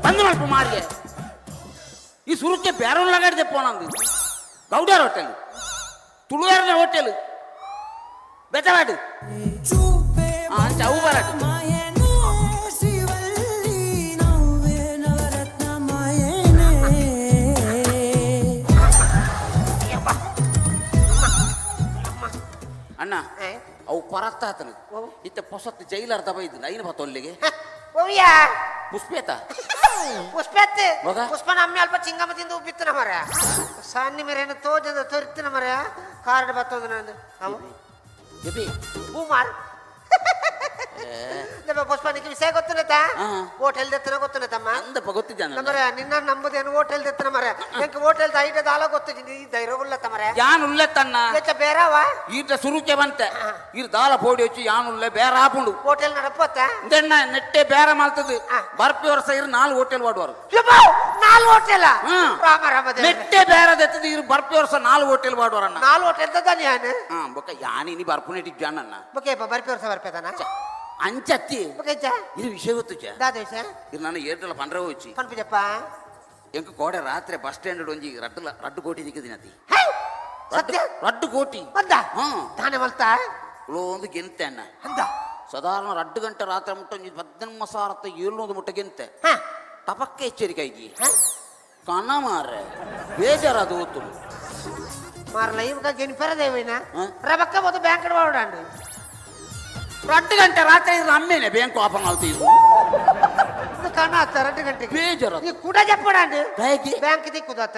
ಬಂದ್ ಮಲ್ಪ ಮಾರಿಗೆ. ಈ ಸುರುಕ್ಕೆ ಬೇರೆ ಲಗಾಡ್ದೆ ಪೋನಂದು ಗೌಡ್ಯಾರ hotel, ತುಳುವಾರನ hotel ಬೆತ್ತವಾಡು. ಅಂಚ ಅವು ಬರಡು. ಅಣ್ಣ, ಅವು ಪರತ್ತಾತನ ಇತ್ತ ಪೊಸತ್ ಜೈಲರ್ ದಬ ಇದ್ದು ಐನು ಬತ್ತೊಲ್ಲಿಗೆ. ಓವಿಯಾ? ಪುಷ್ಪೇತ. ಪುಷ್ಪೆತ್. ಮಗ? ಪುಷ್ಪನ ಅಮ್ಮೆ ಅಲ್ಪ ಚಿಂಗಮ್ಮ ತಿಂದು ಉಬ್ಬಿತ್ತನ ಮರ. ಸನ್ನಿ ಮೇರೇನು ತೋಜದ ತೊರಿತ್ತಿನ ಮರ. ಕಾರ್ಡ್ ಬತ್ತೋದು ನಂದು ಅವು. ಎಬಿ. ಬೂಮಾರ್ ನಮ್ಮ ಪುಷ್ಪನಿಗೆ ವಿಷಯ ಗೊತ್ತುನತ. ಹಾ. ಹೋಟೆಲ್ ದೆತ್ತನ ಗೊತ್ತುನತಮ್ಮ. ಅಂದಪ್ಪ ಗೊತ್ತಿದ್ದ. ನಮ್ಮರ ನಿನ್ನ ನಂಬುದೇನು ಹೋಟೆಲ್ ದೆತ್ತನ ಮರ. ಎಂಕ್ ಹೋಟೆಲ್ ಐಟ ದಾಲ ಗೊತ್ತು, ಈ ಧೈರ್ಯ ಉಲ್ಲತ್ತ ಮರ. ಯಾನ್ ಉಲ್ಲೆ ತನ್ನ. ಹೆಚ್ಚ ಬೇರಾವ. ಈಟ ಸುರುಕೆ ಬಂತೆ. ಇರ್ ದಾಲ ಪೋಡಿ వచ్చి ಯಾನುಲ್ಲೆ ಬೇರೆ ಆಪುಂಡು. ಹೋಟೆಲ್ ನಡಪತ್ತ. ಇಂದೆಣ್ಣ ನೆಟ್ಟೆ ಬೇರೆ ಮಾಲ್ತದು. ಆ. ಬರ್ಪಿ ವರ್ಷ ಇರು ನಾಲ್ ಹೋಟೆಲ್ ವಾಡುವರು. ನಾಲ್ ಹೋಟೆಲ್? ಹಾ. ರಾಮ ರಾಮ ದೇವ್ರೆ. ನೆಟ್ಟೆ ಬೇರೆ ದೆತ್ತದು. ಇರು ಬರ್ಪಿ ವರ್ಷ ನಾಲ್ ಹೋಟೆಲ್ ವಾಡುವರಣ್ಣ. ನಾಲ್ ಹೋಟೆಲ್ ದಾನಿ ಯಾನು. ಹಾ, ಬೊಕ್ಕ ಯಾನಿ ಬರ್ಪುನೆಟಿ ಜಾನಣ್ಣ. ಬೊಕೇಪ ಬರ್ಪಿ ವರ್ಷ ಬರ್ಪೇದನ. ಅಂಚತ್ತಿ. ಬೊಕೇಚ. ಇದು ವಿಷಯ ಗೊತ್ತು ಚ. ದಾದ ವಿಷಯ? ಇದು ನಾನು ಏರ್ಟೆಲ್ ಪಂಡ್ರೆ ಹೋಚಿ. ಪನ್ಪುಜಪ್ಪ. ಎಂಕ ಕೋಡೆ ರಾತ್ರಿ ಬಸ್ ಸ್ಟ್ಯಾಂಡ್ ಒಂಜಿ ರಡ್ಡು ರಡ್ಡು ಕೋಟಿ ದಿಕ್ಕದಿನತಿ. ಹೇ, ಸತ್ಯ? ರಡ್ಡು ಕೋಟಿ. ಬಂದ? ಹಾ. ತಾನೆ ಮಲ್ತ? ಒಂದು ಗೆಂತೆ ಅಣ್ಣ. ಅಂದ. ಸಾಧಾರಣ 2 ಗಂಟೆ ರಾತ್ರಿ ಮುಟ್ಟ ಒಂಜಿ 18 ಸಾವಿರದ 700 ಮುಟ್ಟ ಗೆಂತೆ. ಹಾ. ಟಪಕ್ಕೆ ಎಚ್ಚರಿಕೆ ಆಗಿ. ಹಾ? ಕಣ ಮಾರ್ರೆ, ಬೇಜಾರದು ಓತು. ಮಾರಲ ಇವಾಗ ಗೆನಿಪರದೇವಿನ. ಹಾ? ರಬಕ್ಕ ಬೋದು ಬ್ಯಾಂಕ್ ಮಾಡೋಡಂಡು. 2 ಗಂಟೆ ರಾತ್ರಿ ಇದ್ರೆ ಅಮ್ಮೇನೆ ಬ್ಯಾಂಕ್ ಓಪನ್ ಆಗ್ತಿದ್ರು. ಇದು ಕಣ ಆತ 2 ಗಂಟೆಗೆ. ಬೇಜಾರ. ಈ ಕೂಡ ಜಪ್ಪಡಂಡು. ಹೇಗೆ? ಬ್ಯಾಂಕ್ ದಿಕ್ಕುದತ್ತ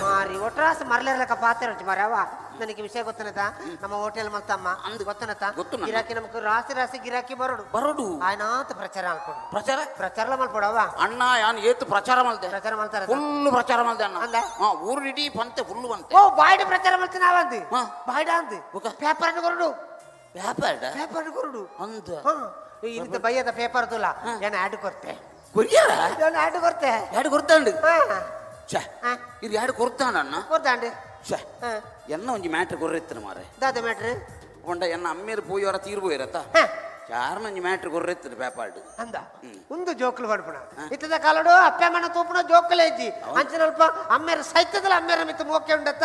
ಮಾರಿ ಒಟ್ರಾಸ ಮರಲಿರ್ಲಕ್ಕ ಪಾತ್ರ ಉಂಟು ಮಾರಿ. ಅವ ನನಗೆ ವಿಷಯ ಗೊತ್ತನತ, ನಮ್ಮ ಹೋಟೆಲ್ ಮಲ್ತಮ್ಮ ಅಂದ್. ಗೊತ್ತನತ. ಗೊತ್ತು ನನ್ನ. ಗಿರಾಕಿ ನಮಕ್ ರಾಸಿ ರಾಸಿ ಗಿರಾಕಿ ಬರೋಡು. ಬರೋಡು. ಆಯ್ನಾತ ಪ್ರಚಾರ ಅನ್ಕೊಡು. ಪ್ರಚಾರ. ಪ್ರಚಾರ ಮಲ್ಪಡವ. ಅಣ್ಣ, ಯಾನ್ ಏತು ಪ್ರಚಾರ ಮಲ್ತೆ. ಪ್ರಚಾರ ಮಲ್ತಾರ. ಫುಲ್ ಪ್ರಚಾರ ಮಲ್ತೆ ಅಣ್ಣ. ಅಂದ? ಹಾ, ಊರು ಇಡೀ ಪಂತೆ, ಫುಲ್ ಬಂತೆ. ಓ, ಬಾಯ್ಡ್ ಪ್ರಚಾರ ಮಲ್ತಿನ ಅವಂದು. ಹಾ. ಬಾಯ್ಡ ಅಂದು. ಬೊಕ? ಪೇಪರ್ ಕೊರಡು. ವ್ಯಾಪಾರ. ಪೇಪರ್ ಕೊರಡು. ಅಂದ. ಹಾ, ಇಂತ ಬಯ್ಯದ ಪೇಪರ್ ತುಲ ಏನ ಆಡ್ ಕೊರ್ತೆ. ಕೊರಿಯರ. ಏನ ಆಡ್ ಕೊರ್ತೆ. ಎರಡು ಕೊರ್ತಾಂಡು. ಹಾ. ಛೆ. ಹಾ. ಇದು ಎರಡು ಕೊರ್ತಾಂಡ ಅಣ್ಣ. ಕೊರ್ತಾಂಡು. ಛೆ. ಹಾ. ಎನ್ನ ಒಂಜಿ ಮ್ಯಾಟ್ರ್ ಕೊರ್ರೆತ್ತನ ಮಾರೆ. ದಾದ ಮ್ಯಾಟ್ರ್? ಪಂಡ ಎನ್ನ ಅಮ್ಮೇರು ಪೋಯವರ ತೀರ್ ಪೋಯಿರತ್ತ. ಹಾ. ಚಾರ್ನ ಒಂಜಿ ಮ್ಯಾಟ್ರ್ ಕೊರ್ರೆತ್ತನ ಪೇಪಾರ್ಡ್. ಅಂದ. ಒಂದು ಜೋಕ್ಲು ಪಡ್ಪುಣ ಇತ್ತದ ಕಾಲಡು ಅಪ್ಪೆ ಮನ ತೂಪುಣ ಜೋಕುಲೇ ಇಜ್ಜಿ. ಅಂಚಿನಲ್ಪ ಅಮ್ಮೇರ ಸೈತದಲ್ಲ, ಅಮ್ಮೇರ ಮಿತ್ತು ಮೋಕೆ ಉಂಡತ್ತ.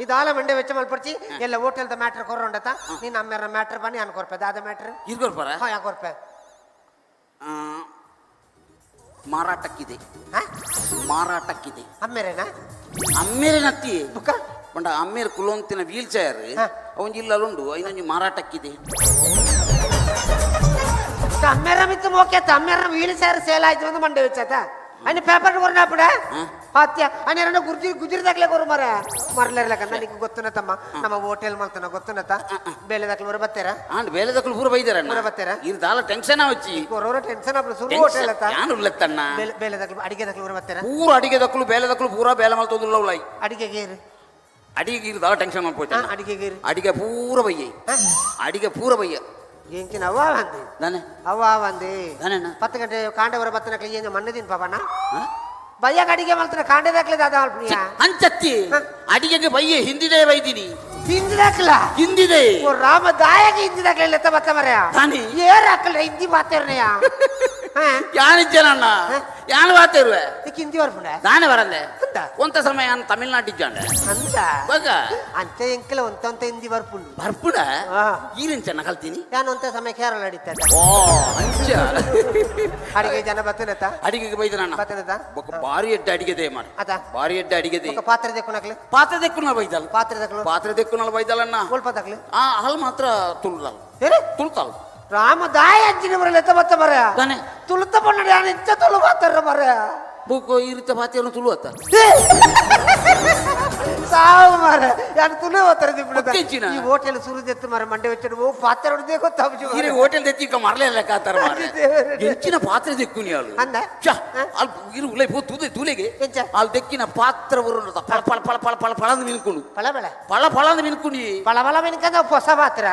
ಇದಾಲ ಮಂಡೆ ವೆಚ್ಚ ಮಲ್ಪಡ್ಚಿ. ಎಲ್ಲ ಹೋಟೆಲ್ದ ಮ್ಯಾಟ್ರ್ ಕೊರ ಉಂಡತ್ತ. ನೀನ್ ಅಮ್ಮೇರ ಮ್ಯಾಟ್ರ್ ಬನ್ನಿ ಅನ್ಕೊರ್ಪೆ. ದಾದ ಮ್ಯಾಟ್ರ್? ಇರ್ಕೊರ್ಪಾರ. ಹಾ, ಯಾಕೊರ್ಪೆ? ಮಾರಾಟಕ್ಕಿದೆ. ಹಾ. ಮಾರಾಟಕ್ಕಿದೆ. ಅಮ್ಮೇರೇನಾ? ಅಮ್ಮೇರಿನತ್ತಿ. ಬುಕ್ಕ. ಪಂಡ ಅಮ್ಮೇರು ಕುಲೊಂತಿನ ವೀಲ್ ಚೇರ್. ಹಾ. ಅವನ್ ಇಲ್ಲಲುಂಡು, ಐನೊಂಜಿ ಮಾರಾಟಕ್ಕಿದೆ. ಅಮ್ಮೇರ ಮಿತ್ತು ಮೋಕೆ ಅತ್ತ. ಅಮ್ಮೇರ wheel chair sale ಆಯ್ತು ಒಂದು ಮಂಡೆ ವೆಚ್ಚ ಅಯ್ಯ ಪೇಪರ್ ಕೊರ್ನಾಪುಡ. ಹಾ. ಹತ್ಯ ಅಣ್ಣ, ಗುರ್ಜಿ ಗುಜಿರಿ ದಾಖಲೆ ಕೊರು ಮರ ಮರಲಿರ್ಲಕ್ಕ. ನನಗೆ ಗೊತ್ತುನ ತಮ್ಮ, ನಮ್ಮ ಹೋಟೆಲ್ ಮಲ್ತನ ಗೊತ್ತುನತ. ಬೇಲೆ ದಾಖಲೆ ಬರ ಬತ್ತೀರಾ? ಆಂಡ್ ಬೇಲೆ ದಕ್ಕಲು ಪೂರ ಬೈದಾರ. ಪೂರ ಬತ್ತೀರಾ? ಇದು ದಾಲ ಟೆನ್ಷನ್ ಆವಚ್ಚಿ. ಕೊರೋರ ಟೆನ್ಷನ್ ಅప్పుడు ಸುರು ಹೋಟೆಲ್ ಅತ್ತ. ಯಾನ್ ಉಲ್ಲತ್ತಣ್ಣ. ಬೇಲೆ ಬೇಲೆ ದಾಖಲೆ ಅಡಿಗೆ ದಾಖಲೆ ಬರ ಬತ್ತೀರಾ? ಪೂರ ಅಡಿಗೆ ದಕ್ಕಲು, ಬೇಲೆ ದಕ್ಕಲು ಪೂರ ಬೇಲೆ ಮಲ್ತೋದುಲ್ಲ ಉಳ್ಳಾಯಿ. ಅಡಿಗೆ ಗೇರು. ಅಡಿಗೆ ಇದು ದಾಲ ಟೆನ್ಷನ್ ಮಲ್ಪೋಚ. ಅಡಿಗೆ ಗೇರು. ಅಡಿಗೆ ಪೂರ ಬಯ್ಯ. ಅಡಿಗೆ ಪೂರ ಬಯ್ಯ. ಎಂಚಿನ ಅವ್ವ ಅಂದಿ? ದಾನೆ? ಅವ್ವ ಅಂದಿ. ದಾನೆಣ್ಣ? 10 ಗಂಟೆ ಕಾಂಡೆ ಬರ ಬತ್ತನಕ್ಲೆ ಏನು ಮಣ್ಣದಿನ ಪಾಪಣ್ಣ. ಹಾ? ಬಯ್ಯಾಗ ಅಡಿಗೆ ಮಲ್ತನ ಕಾಂಡೆ ದಾಖಲೆ ದಾದ ಮಲ್ಪನಿಯ. ಅಂಚತ್ತಿ. ಹಾ. ಅಡಿಗೆಗೆ ಬಯ್ಯ, ಹಿಂದಿದೆ ಬೈದಿನಿ. ಹಿಂದಿ ದಾಖಲ. ಹಿಂದಿದೆ. ಓ ರಾಮ ದಾಯಕ, ಹಿಂದಿ ದಾಖಲೆ ಲೆತ್ತ ಬತ್ತ ಮರ್ಯ. ತಾನಿ. ಏರ್ ಹಾಕಲ್ಲ ಹಿಂದಿ ಮಾತಾಡ್ನೆಯ. ಹಾ. ಯಾನಿಜ್ಜನಣ್ಣ. ಹಾ? ಯಾನ್ ವಾತಿರುವೆ. ಇದಕ್ಕೆ ಹಿಂದಿ ಬರ್ಪುಂಡ? ದಾನೆ ಬರಲ್ಲೆ. ಅಂದ. ಒಂತ ಸಮಯ ಯಾನ್ ತಮಿಳ್ನಾಟಿಜ್ಜಾಂಡೆ. ಅಂದ. ಬಗ. ಅಂಚೆ ಎಂಕಲ ಒಂತೊಂತ ಹಿಂದಿ ಬರ್ಪುಂಡು. ಬರ್ಪುಡ. ಹಾ. ಈರಿಂಚ ಕಲ್ತೀನಿ. ನಾನು ಒಂತ ಸಮಯ ಕೇರಳ ನಡೀತದ. ಓ, ಅಂಚ. ಅಡಿಗೆ ಜನ ಬತ್ತನತ. ಅಡಿಗೆಗೆ ಬೈದನಣ್ಣ. ಬತ್ತನತ. ಬೊಕ್ಕ ಬಾರಿ ಎಡ್ಡೆ ಅಡಿಗೆದೆ ಮಾಡ. ಅದ. ಬಾರಿ ಎಡ್ಡೆ ಅಡಿಗೆದೆ. ಬೊಕ್ಕ ಪಾತ್ರೆ ದೆಕ್ಕುನಕ್ಲೆ? ಪಾತ್ರೆ ದೆಕ್ಕುನ ಬೈದಲ್. ಪಾತ್ರೆ ದಕ್ಲು. ಪಾತ್ರೆ ದೆಕ್ಕುನಲ್ ಬೈದಲಣ್ಣ. ಒಲ್ಪ ದಕ್ಲು? ಆ ಹಲ್ ಮಾತ್ರ ತುಳುದಲ್. ಏರೆ. ತುಳುತಲ್. ರಾಮ ದಾಯ ಅಂಚಿನ ಬರಲ್ಲ ಎತ್ತ ಬತ್ತ ಮರ. ತಾನೆ. ತುಳುತ ಪಣ್ಣಡ ನಾನು ಇಂಚ ತುಳು ಮಾತಾಡ್ರ ಮರ. ಬೊಕ್ಕ ಈ ರೀತಿ ಪಾತ್ರೆಯನ್ನು ತುಳು ಅತ್ತ. ಸಾವು ಮಾರ, ಯಾರು ತುಳು ಮಾತಾಡ. ಒಕ್ಕೆಂಚಿನ? ಈ ಹೋಟೆಲ್ ಸುರುದೆತ್ತು ಮರ ಮಂಡೆ വെച്ചിട്ട് ಓ ಪಾತ್ರೆ ಹೊಡೆದೇ ಗೊತ್ತಾಪು. ಈ ಹೋಟೆಲ್ ತೆತ್ತಿ ಮರಲೇ ಕಾತಾರ ಮಾರ್ರೆ. ದೇವರೇ. ಎಂಚಿನ ಪಾತ್ರೆ ದೆಕ್ಕುನಿ ಆಳು. ಅಂದ? ಛ, ಹ? ಅಲ್ ಇರು ಉಲೈ ಪೋ ತೂದೆ ತೂಲೆಗೆ. ಎಂಚ? ಅಲ್ ದೆಕ್ಕಿನ ಪಾತ್ರ ಉರುಂಡ ಪಳ ಪಳ ಪಳ ಪಳ ಪಳ ಪಳಂದು ಮಿನ್ಕುಂಡು. ಪಳ ಬಳ. ಪಳ ಪಳಂದು ಮಿನ್ಕುಂಡಿ. ಪಳ ಬಳ ಮೆನ್ಕಂದ ಹೊಸ ಪಾತ್ರ.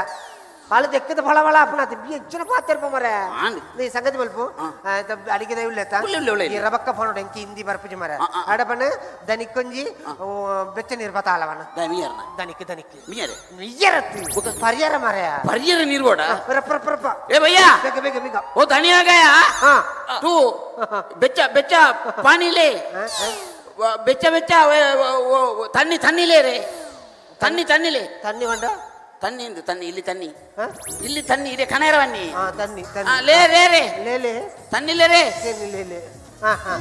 ಹಾಲು ದೆಕ್ಕದ ಫಳ ಫಳ ಅಪ್ಪನಾತಿ ಹೆಚ್ಚಿನ ಪಾತಿರ್ಪ ಮರೆ. ಆಂಡ್. ನೀ ಸಂಗತಿ ಮಲ್ಪು ಅಡಿಗೆ ಉಲ್ಲೇತ. ಉಲ್ಲೆ, ಉಲ್ಲೆ, ಉಲ್ಲೆ. ಈ ರಬಕ್ಕ ಫೋನ್ ಎಂಕಿ ಹಿಂದಿ ಬರ್ಪುಜಿ ಮರೆ. ಆ, ಆ. ಅಡಪನ ದನಿಕೊಂಜಿ ಬೆಚ್ಚ ನೀರು ಬತ್ತಾಲವನ. ದಾಯ ಮೀಯರ್ನ? ದನಿಕ್ ದನಿಕ್. ಮೀಯರೆ? ಮೀಯರತ್ತಿ ಪರಿಯರ ಮರೆಯ. ಪರಿಯರ ನೀರು ಬೋಡ. ರಪ್ಪ ರಪ್ಪ ರಪ್ಪ. ಏ ಭಯ್ಯ. ಬೇಗ ಬೇಗ ಬೇಗ. ಓ ಧನಿ ಆ ಗಯಾ. ಹಾ. ತೂ ಬೆಚ್ಚ ಬೆಚ್ಚ ಪಾನಿ ಲೇ. ಹಾ, ಹಾ. ಬೆಚ್ಚ ಬೆಚ್ಚ ತನ್ನಿ ತನ್ನಿ ಲೇ ರೇ ತನ್ನಿ ತನ್ನಿ ಲೇ. ತನ್ನಿ ಬಂಡ. ತನ್ನಿ ಇಂದು ತನ್ನಿ ಇಲ್ಲಿ ತನ್ನಿ. ಹಾ? ಇಲ್ಲಿ ತನ್ನಿ ಇದೆ ಕನೇರವನ್ನಿ. ಹಾ ತನ್ನಿ ತನ್ನಿ. ಲೇ ರೇ ರೇ. ಲೇ ಲೇ. ತನ್ನಿ ಲೇ ರೇ. ತನ್ನಿ ಲೇ ಲೇ. ಹಾ ಹಾ.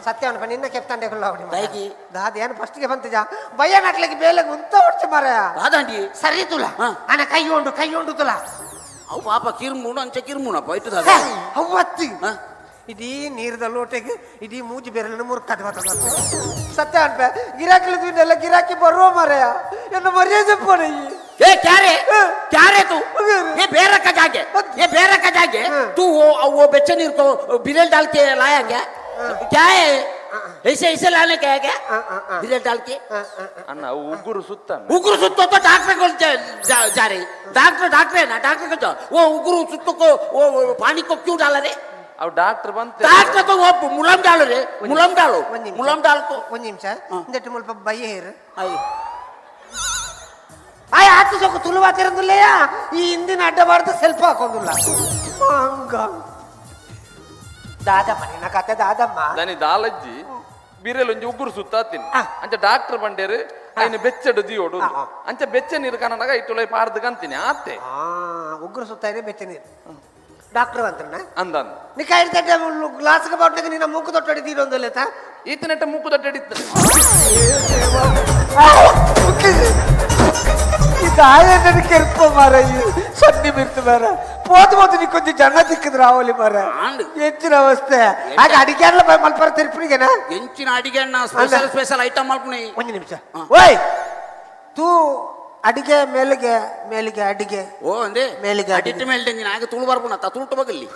ಸತ್ಯವನ್ನ ನಿನ್ನ ಕೆಪ್ತಾಂಡೆ. ದಯಕಿ. ದಾದ ಏನು ಫಸ್ಟ್ಗೆ ಬಂತಿಜ ಭಯ ನಟ್ಲಿಕ್ಕೆ ಬೇಲೆ ಉಂತ ಹೊಡ್ಚ ಮಾರಾಯ. ದಾದಾಂಟಿ. ಸರಿ ತುಲ. ಹಾ. ಅನ ಕೈ ಉಂಡು ಕೈ ಉಂಡು ತುಲ. ಅವು ಪಾಪ ಕಿರ್ಮುಣು ಅಂಚೆ ಕಿರ್ಮುಣಪ್ಪ ಇಟ್ಟು ದಾದ. ಅವ್ವತ್ತಿ. ಹಾ? ಇಡೀ ನೀರ್ದ ಲೋಟೆಗೆ ಇಡೀ ಮೂಜಿ ಬೆರಳನ್ನು ಮುರ್ಕದ ಬರ್ತದ. ಸತ್ಯ ಅನ್ಪೆ ಗಿರಾಕಿ ಎಲ್ಲ ಗಿರಾಕಿ ಬರುವ ಮಾರಾಯ ಎನ್ನ ಮರ್ಯಾದೆ ಪೋಣ. ए क्या रे? हाँ। क्या रे तू? अरे। ये बेरा का जाके ये बेरा का जाके। हाँ। तू वो बेचन नीर को बिरेल डाल के लाया क्या? क्या है ऐसे ऐसे लाने का है क्या? हाँ, हाँ, हाँ। बिरेल डाल के। ಅಣ್ಣ ಉಗುರು ಸುತ್ತ. उग्र सुत्तो तो डॉक्टर को जा, जा रहे डॉक्टर डॉक्टर है ना डॉक्टर को जाओ। वो उग्र सुत्तो को वो पानी को क्यों डाला रे? ಅವ್ ಡಾಕ್ಟರ್ ಬಂತ. डॉक्टर को वो मुलम डालो रे मुलम डालो. ಒಂದ್ ನಿಮಿಷ. मुलम डाल को. ಒಂದ್ ನಿಮಿಷ. ಹಾ. ಇಂದಟ್ಟು ಮುಲ್ಪ ಬಯ್ಯ ಹೇರು. आई ಆಯ್ ಆತು ಸೊಕ್ಕ ತುಳುವಾತಿರಂದಿಲ್ಲಯ್ಯ ಈ ಹಿಂದಿನ ಅಡ್ಡ ಬಾರ್ದು ಸೆಲ್ಫ್ ಹಾಕೊಂದಿಲ್ಲ ಹಂಗ ದಾದಮ್ಮ ನಿನ್ನ ಕತೆ ದಾದಮ್ಮ. ದನಿ ದಾಲಜ್ಜಿ ಬಿರೆಲ್ ಒಂಜಿ ಉಗುರು ಸುತ್ತಾತೀನಿ. ಆ. ಅಂಚ ಡಾಕ್ಟರ್ ಬಂಡೇರು ಐನು ಬೆಚ್ಚಡು ದಿಯೋಡು. ಆ, ಆ. ಅಂಚ ಬೆಚ್ಚ ನೀರು ಕನ್ನಡಗ ಇಟ್ಟುಲೈ ಪಾರ್ದು ಕಂತೀನಿ ಆತೆ. ಆ ಉಗ್ರ ಸುತ್ತ ಬೆಚ್ಚ ನೀರು ಡಾಕ್ಟರ್ ಅಂತಣ್ಣ. ಅಂದನ್. ನೀ ಕೈ ಗ್ಲಾಸ್ಗೆ ಬಾಟ್ಲಿಗೆ ನಿನ್ನ ಮೂಗು ತೊಟ್ಟು ಹೊಡಿತೀರೊಂದಿಲ್ಲ. ಈತನೆಟ್ಟ ಮೂಕು ದೊಡ್ಡ ಹಿಡಿತು. ಇದಾಯ ನನಗೆ ಕೆರ್ಪ ಮಾರ ಈ ಸನ್ನಿ ಬಿರ್ತು ಮಾರ ಪೋತು ಪೋತು ನೀ ಕೊಂಚ ಜನ ದಿಕ್ಕಿದ್ರು ರಾವಲಿ ಮಾರ. ಆಂಡ್. ಹೆಚ್ಚಿನ ಅವಸ್ಥೆ ಆಗ ಅಡಿಗೆ ಎಲ್ಲ ಮಲ್ಪರ ತಿರುಪಣಿಗೆನಾ? ಎಂಚಿನ ಅಡಿಗೆ ಅಣ್ಣ ಸ್ಪೆಷಲ್ ಸ್ಪೆಷಲ್ ಐಟಮ್ ಮಲ್ಪುಣಿ. ಒಂದು ನಿಮಿಷ. ಹಾ. ಓಯ್ ತೂ ಅಡಿಗೆ ಮೇಲಿಗೆ ಮೇಲಿಗೆ ಅಡಿಗೆ. ಓ ಅಂದೆ. ಮೇಲಿಗೆ ಅಡಿಗೆ. ಅಡಿಟ್ಟು ಮೇಲೆ ನೀನು ಆಗ ತುಳು ಬರ್ಪುಣ ತುಳುಟು ಬಗಲ್ಲಿ.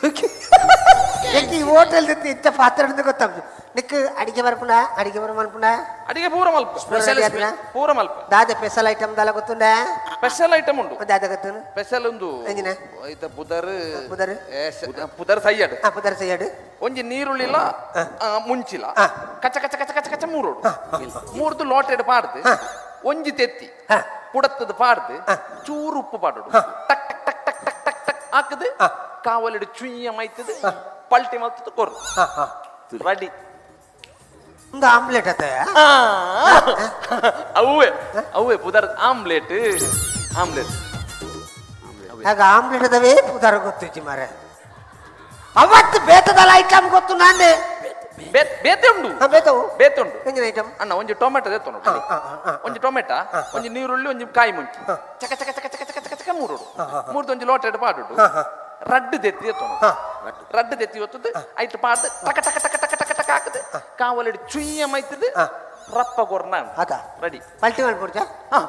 ಯಾಕೆ ಈ ಹೋಟೆಲ್ ಇತ್ತ ಪಾತ್ರ ಗೊತ್ತಾಗ್ತದೆ ನಿಕ್ ಅಡಿಗೆ ಬರ್ಪುಣ ಅಡಿಗೆ ಬರ ಮಲ್ಪುಣ. ಅಡಿಗೆ ಪೂರ ಮಲ್ಪ. ಸ್ಪೆಷಲ್. ಪೂರ ಮಲ್ಪ. ದಾದ ಸ್ಪೆಷಲ್ ಐಟಮ್ ದಾಲ ಗೊತ್ತುಂಡ? ಸ್ಪೆಷಲ್ ಐಟಮ್ ಉಂಡು. ದಾದ ಗೊತ್ತು? ಸ್ಪೆಷಲ್ ಒಂದು. ಎಂಜಿನ? ಐತ ಪುದರ್. ಪುದರ್? ಪುದರ್ ಸೈಯಡ್. ಆ ಪುದರ್ ಸೈಯಡ್. ಒಂಜಿ ನೀರುಳ್ಳಿಲ ಮುಂಚಿಲ. ಆ. ಕಚ ಕಚ ಕಚ ಕಚ ಕಚ ಮೂರೋಡು ಮೂರ್ದು ಲೋಟೆಡ್ ಪಾಡ್ದು ಒಂಜಿ ತೆತ್ತಿ ಹಾ. ಪುಡತ್ತದ ಪಾಡ್ದು ಚೂರು ಉಪ್ಪು ಪಾಡೋಡು ಟಕ್ ಟಕ್ ಟಕ್ ಟಕ್ ಟಕ್ ಟಕ್ ಟಕ್ ಹಾಕದು ಕಾವಲಿಡು ಚುಯ್ಯ ಮೈತದ ಪಲ್ಟಿ ಮಲ್ತದ ಕೊರು. ಹಾ ಹಾ. ರೆಡಿ. ಒಂದು ಆಮ್ಲೆಟ್ ಅತ್ತ. ಅವೇ ಅವೇ ಪುದರ್ ಆಮ್ಲೆಟ್ ಆಮ್ಲೆಟ್. ಆಗ ಆಮ್ಲೆಟ್ ಅದವೇ ಪುದರ್ ಗೊತ್ತಿಜ್ಜಿ ಮಾರೆ ಅವತ್ತು ಬೇತದಲ್ಲ ಐಟಮ್ ಗೊತ್ತು ನಾನೇ. ಬೇತೆ ಉಂಡು. ಹಾ, ಬೇತವು. ಬೇತೆ ಉಂಡು. ಎಂಜಿನ ಐಟಮ್? ಅಣ್ಣ ಒಂಜಿ ಟೊಮೆಟೊ ದೇತು ನೋಡು. ಹಾ, ಹಾ, ಹಾ. ಒಂಜಿ ಟೊಮೆಟೊ ಒಂಜಿ ನೀರುಳ್ಳಿ ಒಂಜಿ ಕಾಯಿ ಮುಂಚಿ ಚಕ ಚಕ ಚಕ ಚಕ ಚಕ ಚಕ ಚಕ ಮೂರುಡು ಮೂರ್ದು ಒಂಜಿ ಲೋಟೆಡ್ ಪಾಡುಡು ರಡ್ಡು ದೆತ್ತಿ ಎತ್ತು ಹಾ. ರಡ್ಡು ದೆತ್ತಿ ಒತ್ತದು ಐಟ್ ಪಾಡ್ದು ಟಕ ಟಕ ಟಕ ಟಕ ಟಕ ಟಕ ಹಾಕದು ಕಾವಲಿಡು ಚುಯ್ಯ ಮೈತದು ಹಾ. ರಪ್ಪ ಕೊರ್ನ. ಅದ. ರೆಡಿ. ಪಲ್ಟಿ ಮಾಡ್ಬಿಡ್ಜಾ. ಹಾ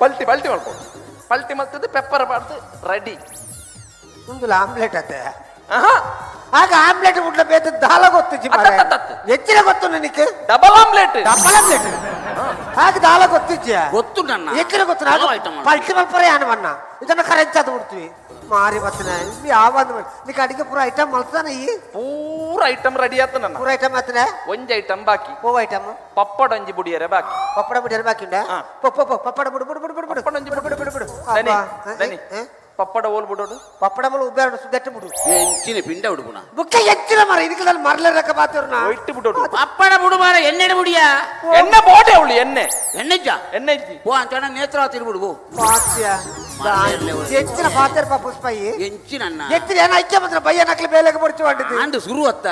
ಪಲ್ಟಿ ಪಲ್ಟಿ ಮಾಡ್ಬೋದು ಪಲ್ಟಿ ಮಲ್ತದ್ದು ಪೆಪ್ಪರ್ ಪಾಡ್ದು ರೆಡಿ. ಒಂದು ಆಮ್ಲೆಟ್ ಅತ್ತೆ. ಆಹಾ. ಆಗ ಆಮ್ಲೆಟ್ ಬಿಟ್ಲ ಬೇತ ದಾಲ ಗೊತ್ತಿಜ್ಜಿ ಮಾರೆ. ಅತ್ತ, ಅತ್ತ, ಅತ್ತ. ಹೆಚ್ಚಿನ ಗೊತ್ತು ನನಗೆ. Double omelette. Double omelette ಆಗ ದಾಲ ಗೊತ್ತಿಜ್ಜಿ. ಗೊತ್ತು ನನ್ನ. ಹೆಚ್ಚಿನ ಗೊತ್ತು ಆಗ. ಐಟಮ್. ಪಲ್ಟಿ ಮಲ್ಪರೆ ಯಾನವನ್ನ ಇದನ್ನ ಕರೆಂಚಾದ ಬಿಡ್ತೀವಿ ಮಾರಿ ಬತ್ತನ ಯಾವ ನೀಕ್ ಅಡಿಗೆ ಪೂರ ಐಟಮ್ ಮಲ್ತಾನ ಈ. ಪೂರ ಐಟಮ್ ರೆಡಿ ಆತ ನನ್ನ. ಪೂರ ಐಟಮ್ ಆತನ. ಒಂಜಿ ಐಟಮ್ ಬಾಕಿ. ಪೋ ಐಟಮ್. ಪಪ್ಪಡ ಒಂಜಿ ಬುಡಿಯರೆ ಬಾಕಿ. ಪಪ್ಪಡ ಬುಡಿ ಬಾಕಿ ಉಂಡ. ಹಾ. ಪೊ ಪೊ ಪೊ, ಪಪ್ಪಡ ಬುಡು ಬುಡು ಬುಡು ಬುಡು ಬುಡು. ಪಪ್ಪಡ ಒಂಜಿ ಬುಡು ಬುಡು ಬುಡು ಬುಡು. ದನಿ. ಅಬ್ಬಾ. ದನಿ. ಏ? ಪಪ್ಪಡ ಓಲ್ ಬಿಡೋಡು. ಪಪ್ಪಡ ಮುಳು ಉಬ್ಬೇರಡು ಸುದ್ದಟ್ಟು ಬಿಡು. ಎಂಚಿನ ಪಿಂಡ ಉಡುಪುಣ. ಬುಕ್ಕ ಹೆಚ್ಚಿನ ಮರ ಇದಕ್ಕೆ ನಾನು ಮರಲೆ ಬಾತಿರ್ನ. ಒಯ್ಟ್ ಬಿಡೋಡು. ಪಪ್ಪಡ ಬುಡು ಮಾರ ಎಣ್ಣೆಡೆ ಬುಡಿಯಾ. ಎಣ್ಣೆ ಬೋಟೆ ಅವಳು ಎಣ್ಣೆ. ಎಣ್ಣೆಜ್ಜ. ಎಣ್ಣೆ ಇಜ್ಜಿ. ಓ ಅಂಚಣ ನೇತ್ರಾವತಿ ಬಿಡು ಬೋ. ಪಾತ್ಯ ಹೆಚ್ಚಿನ ಪಾತಿರ್ಪ ಪುಷ್ಪಯಿ. ಎಂಚಿನ ಅಣ್ಣ. ಹೆಚ್ಚಿನ ಏನ ಐಕ್ಯ ಬಂದ್ರೆ ಬಯ್ಯ ನಕ್ಲಿ ಬೇಲೆಗೆ ಬಡ್ಚು ಮಾಡಿದ್ದು. ಆಂಡ್ ಸುರು ಅತ್ತ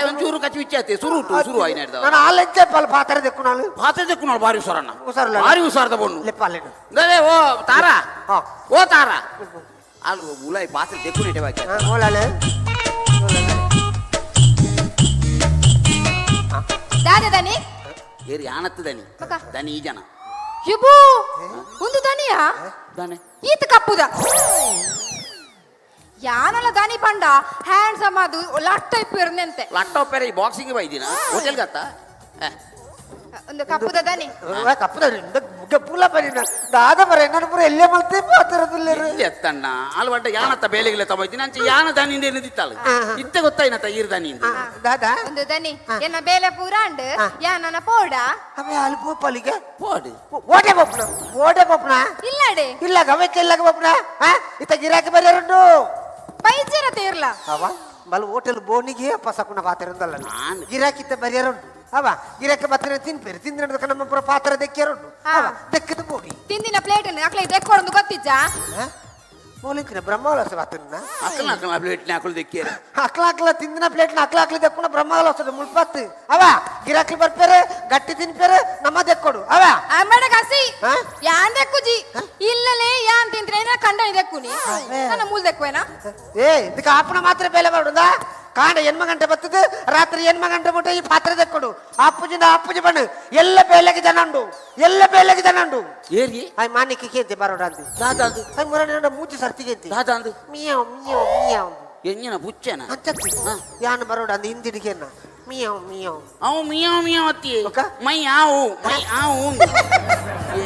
ಒಂಚೂರು ಕಚ್ಚಿ ಬಿಚ್ಚಾತೆ ಸುರು ಉಂಟು ಸುರು ಆಯ್ನ. ನಾನು ಆಲೆಂಚೆ ಪಲ್ ಪಾತ್ರೆ ದೆಕ್ಕು ನಾನು. ಪಾತ್ರೆ ತೆಕ್ಕು ಬಾರಿ ಹುಷಾರಣ್ಣ. ಹುಷಾರಲ್ಲ. ಬಾರಿ ಹುಷಾರದ ಬೊಣ್ಣು. ಲೆಪ್ಪಾಲೇನು. ಅದೇ ಓ ತಾರಾ. ಹಾ. ಓ ತಾರಾ ಅಲ್ಲಿ ಉಲಾಯಿ ಪಾತ್ರೆ ತೆಕ್ಕು ನೆಟ್ಟೆ ಬಾಕಿ. ಓಲಾಲೆ. ದಾದ ದನಿ. ಏರಿ ಆನತ್ತು ದನಿ. ಬಕ. ದನಿ ಈ ಜನ. ಇಬು ಒಂದು ದನಿಯಾ? ದನಿ. ಈತ ಕಪ್ಪುದ ಯಾನಲ ದನಿ ಪಂಡ ಹ್ಯಾಂಡ್ಸಮ್ ಅದು ಲಟ್ಟ ಇಪ್ಪಿರ್ನೆಂತೆ. ಲಟ್ಟ ಒಪ್ಪೇರೆ ಈ ಬಾಕ್ಸಿಂಗ್ ಬೈದಿನ ಹೋಟೆಲ್ ಗತ್ತ. ಒಂದು ಕಪ್ಪುದ ದನಿ. ಕಪ್ಪದ ಪೂಲ ಬರೀನ ದಾದ ಬರ ನನ್ನ ಪೂರ ಎಲ್ಲೇ ಮಲ್ತೆ ಪಾತಿರದಿಲ್ಲ. ಎತ್ತಣ್ಣ ಆಲ್ವಡ್ಡ ಯಾನತ್ತ ಬೇಲೆಗಿಲ್ಲ ತಗೋಯ್ತೀನಿ ಅಂಚೆ ಯಾನ ದಾನಿಂದ ಏನಿದಿತ್ತಾಳ ಇತ್ತೆ ಗೊತ್ತಾಯ್ನತ್ತ ಈರ್ ದಾನಿಂದ. ದಾದಾ? ಒಂದು ದನಿ ಎನ್ನ ಬೇಲೆ ಪೂರ ಅಂಡ್ ಯಾನನ ಪೋಡ. ಅವೇ ಅಲ್ಲಿ ಪೋಪಲಿಗೆ. ಪೋಡು. ಓಟೆ ಪೊಪ್ನ, ಓಟೆ ಪೊಪ್ನ. ಇಲ್ಲಡೆ. ಇಲ್ಲ ಗವಕ್ಕೆ ಇಲ್ಲ ಪೊಪ್ನ. ಇತ್ತ ಗಿರಾಕಿ ಬರ್ಯಾರುಂಡು. ಬೈಜರ ತೀರ್ಲ. ಅವ ಬಲ್ ಹೋಟೆಲ್ ಬೋನಿಗೆ ಪಸಕುನ ಪಾತ್ರ. ನಾನ್. ಗಿರಾಕಿತ್ತ ಬರ್ಯಾರುಂಟು. ಅವ ಗಿರಾಕಿ ಬತ್ತಿನ ತಿನ್ಪೇರು ತಿಂದ್ರೆ ನಮ್ಮ ಪುರ ಪಾತ್ರ ದೆಕ್ಕಿಯರುಂಟು. ಅವ ದೆಕ್ಕದ ಬೋಡಿ. ತಿಂದಿನ ಪ್ಲೇಟ್ ಅಕ್ಲೆ ದೆಕ್ಕೊಡೊಂದು ಗೊತ್ತಿಜ್ಜಾ? ಮೋಲಿಂತಿನ ಬ್ರಹ್ಮವಲಸ ಬಾತಿನ. ಅಕ್ಕನ ಅಕ್ಕನ ಪ್ಲೇಟ್ನ ಹಾಕಲು ದೆಕ್ಕಿಯರ. ಅಕ್ಲ ಅಕ್ಲ ತಿಂದಿನ ಪ್ಲೇಟ್ನ ಅಕ್ಲ ಅಕ್ಲ ದೆಕ್ಕುನ ಬ್ರಹ್ಮವಲಸ ಮುಳ್ಪತ್ತು. ಅವ ಗಿರಾಕಿ ಬರ್ಪೇರೆ, ಗಟ್ಟಿ ತಿನ್ಪೇರೆ, ನಮ್ಮ ದೆಕ್ಕೊಡು ಅವ. ಅಮ್ಮಡ ಕಸಿ. ಹಾ? ಯಾನ್ ದೆಕ್ಕುಜಿ ಇಲ್ಲಲೇ, ಯಾನ್ ತಿಂದ್ರೆ ಕಂಡನಿ ದೆಕ್ಕುನಿ. ಅವೇ. ನನ್ನ ಮೂಲ್ ದೆಕ್ಕುವೇನಾ? ಏ, ಇದಕ್ಕೆ ಆಪಣ ಮಾತ್ರ ಬೇಲೆ ಮಾಡುದಾ? ಕಾಂಡ ಎನ್ಮ ಗಂಟೆ ಬರ್ತದೆ, ರಾತ್ರಿ ಎನ್ಮ ಗಂಟೆ ಮುಟ್ಟ ಈ ಪಾತ್ರೆ ದೆಕ್ಕೊಡು. ಅಪ್ಪುಜಿಂದ ಅಪ್ಪುಜಿ ಬಣ್ಣು ಎಲ್ಲ ಬೇಲೆಗೆ ಜನ ಉಂಡು, ಎಲ್ಲ ಬೇಲೆಗೆ ಜನ ಉಂಡು. ಏರಿ? ಆಯ್ ಮಾನಿಕ್ಕೆ ಕೇಂತೆ ಬರೋಡ ಅಂದಿ. ದಾದಾಂದು? ಆಯ್ ಮುರಣ ಮೂಚಿ ಸರ್ತಿಗೆ. ದಾದಾಂದು? ಮಿಯಾವ್ ಮಿಯಾವ್ ಮಿಯಾವ್. ಎಂಜಿನ ಪುಚ್ಚೆನ? ಅಂಚತ್ತಿ ಯಾನ್ ಬರೋಡ ಅಂದ್ ಹಿಂದಿಡಿಗೆನ್ನ ಮಿಯಾವ್ ಮಿಯಾವ್. ಅವು ಮಿಯಾವ್ ಮಿಯಾವ್ ಅತ್ತಿ. ಒಕ್ಕ? ಮೈ ಆವು ಮೈ ಆವು.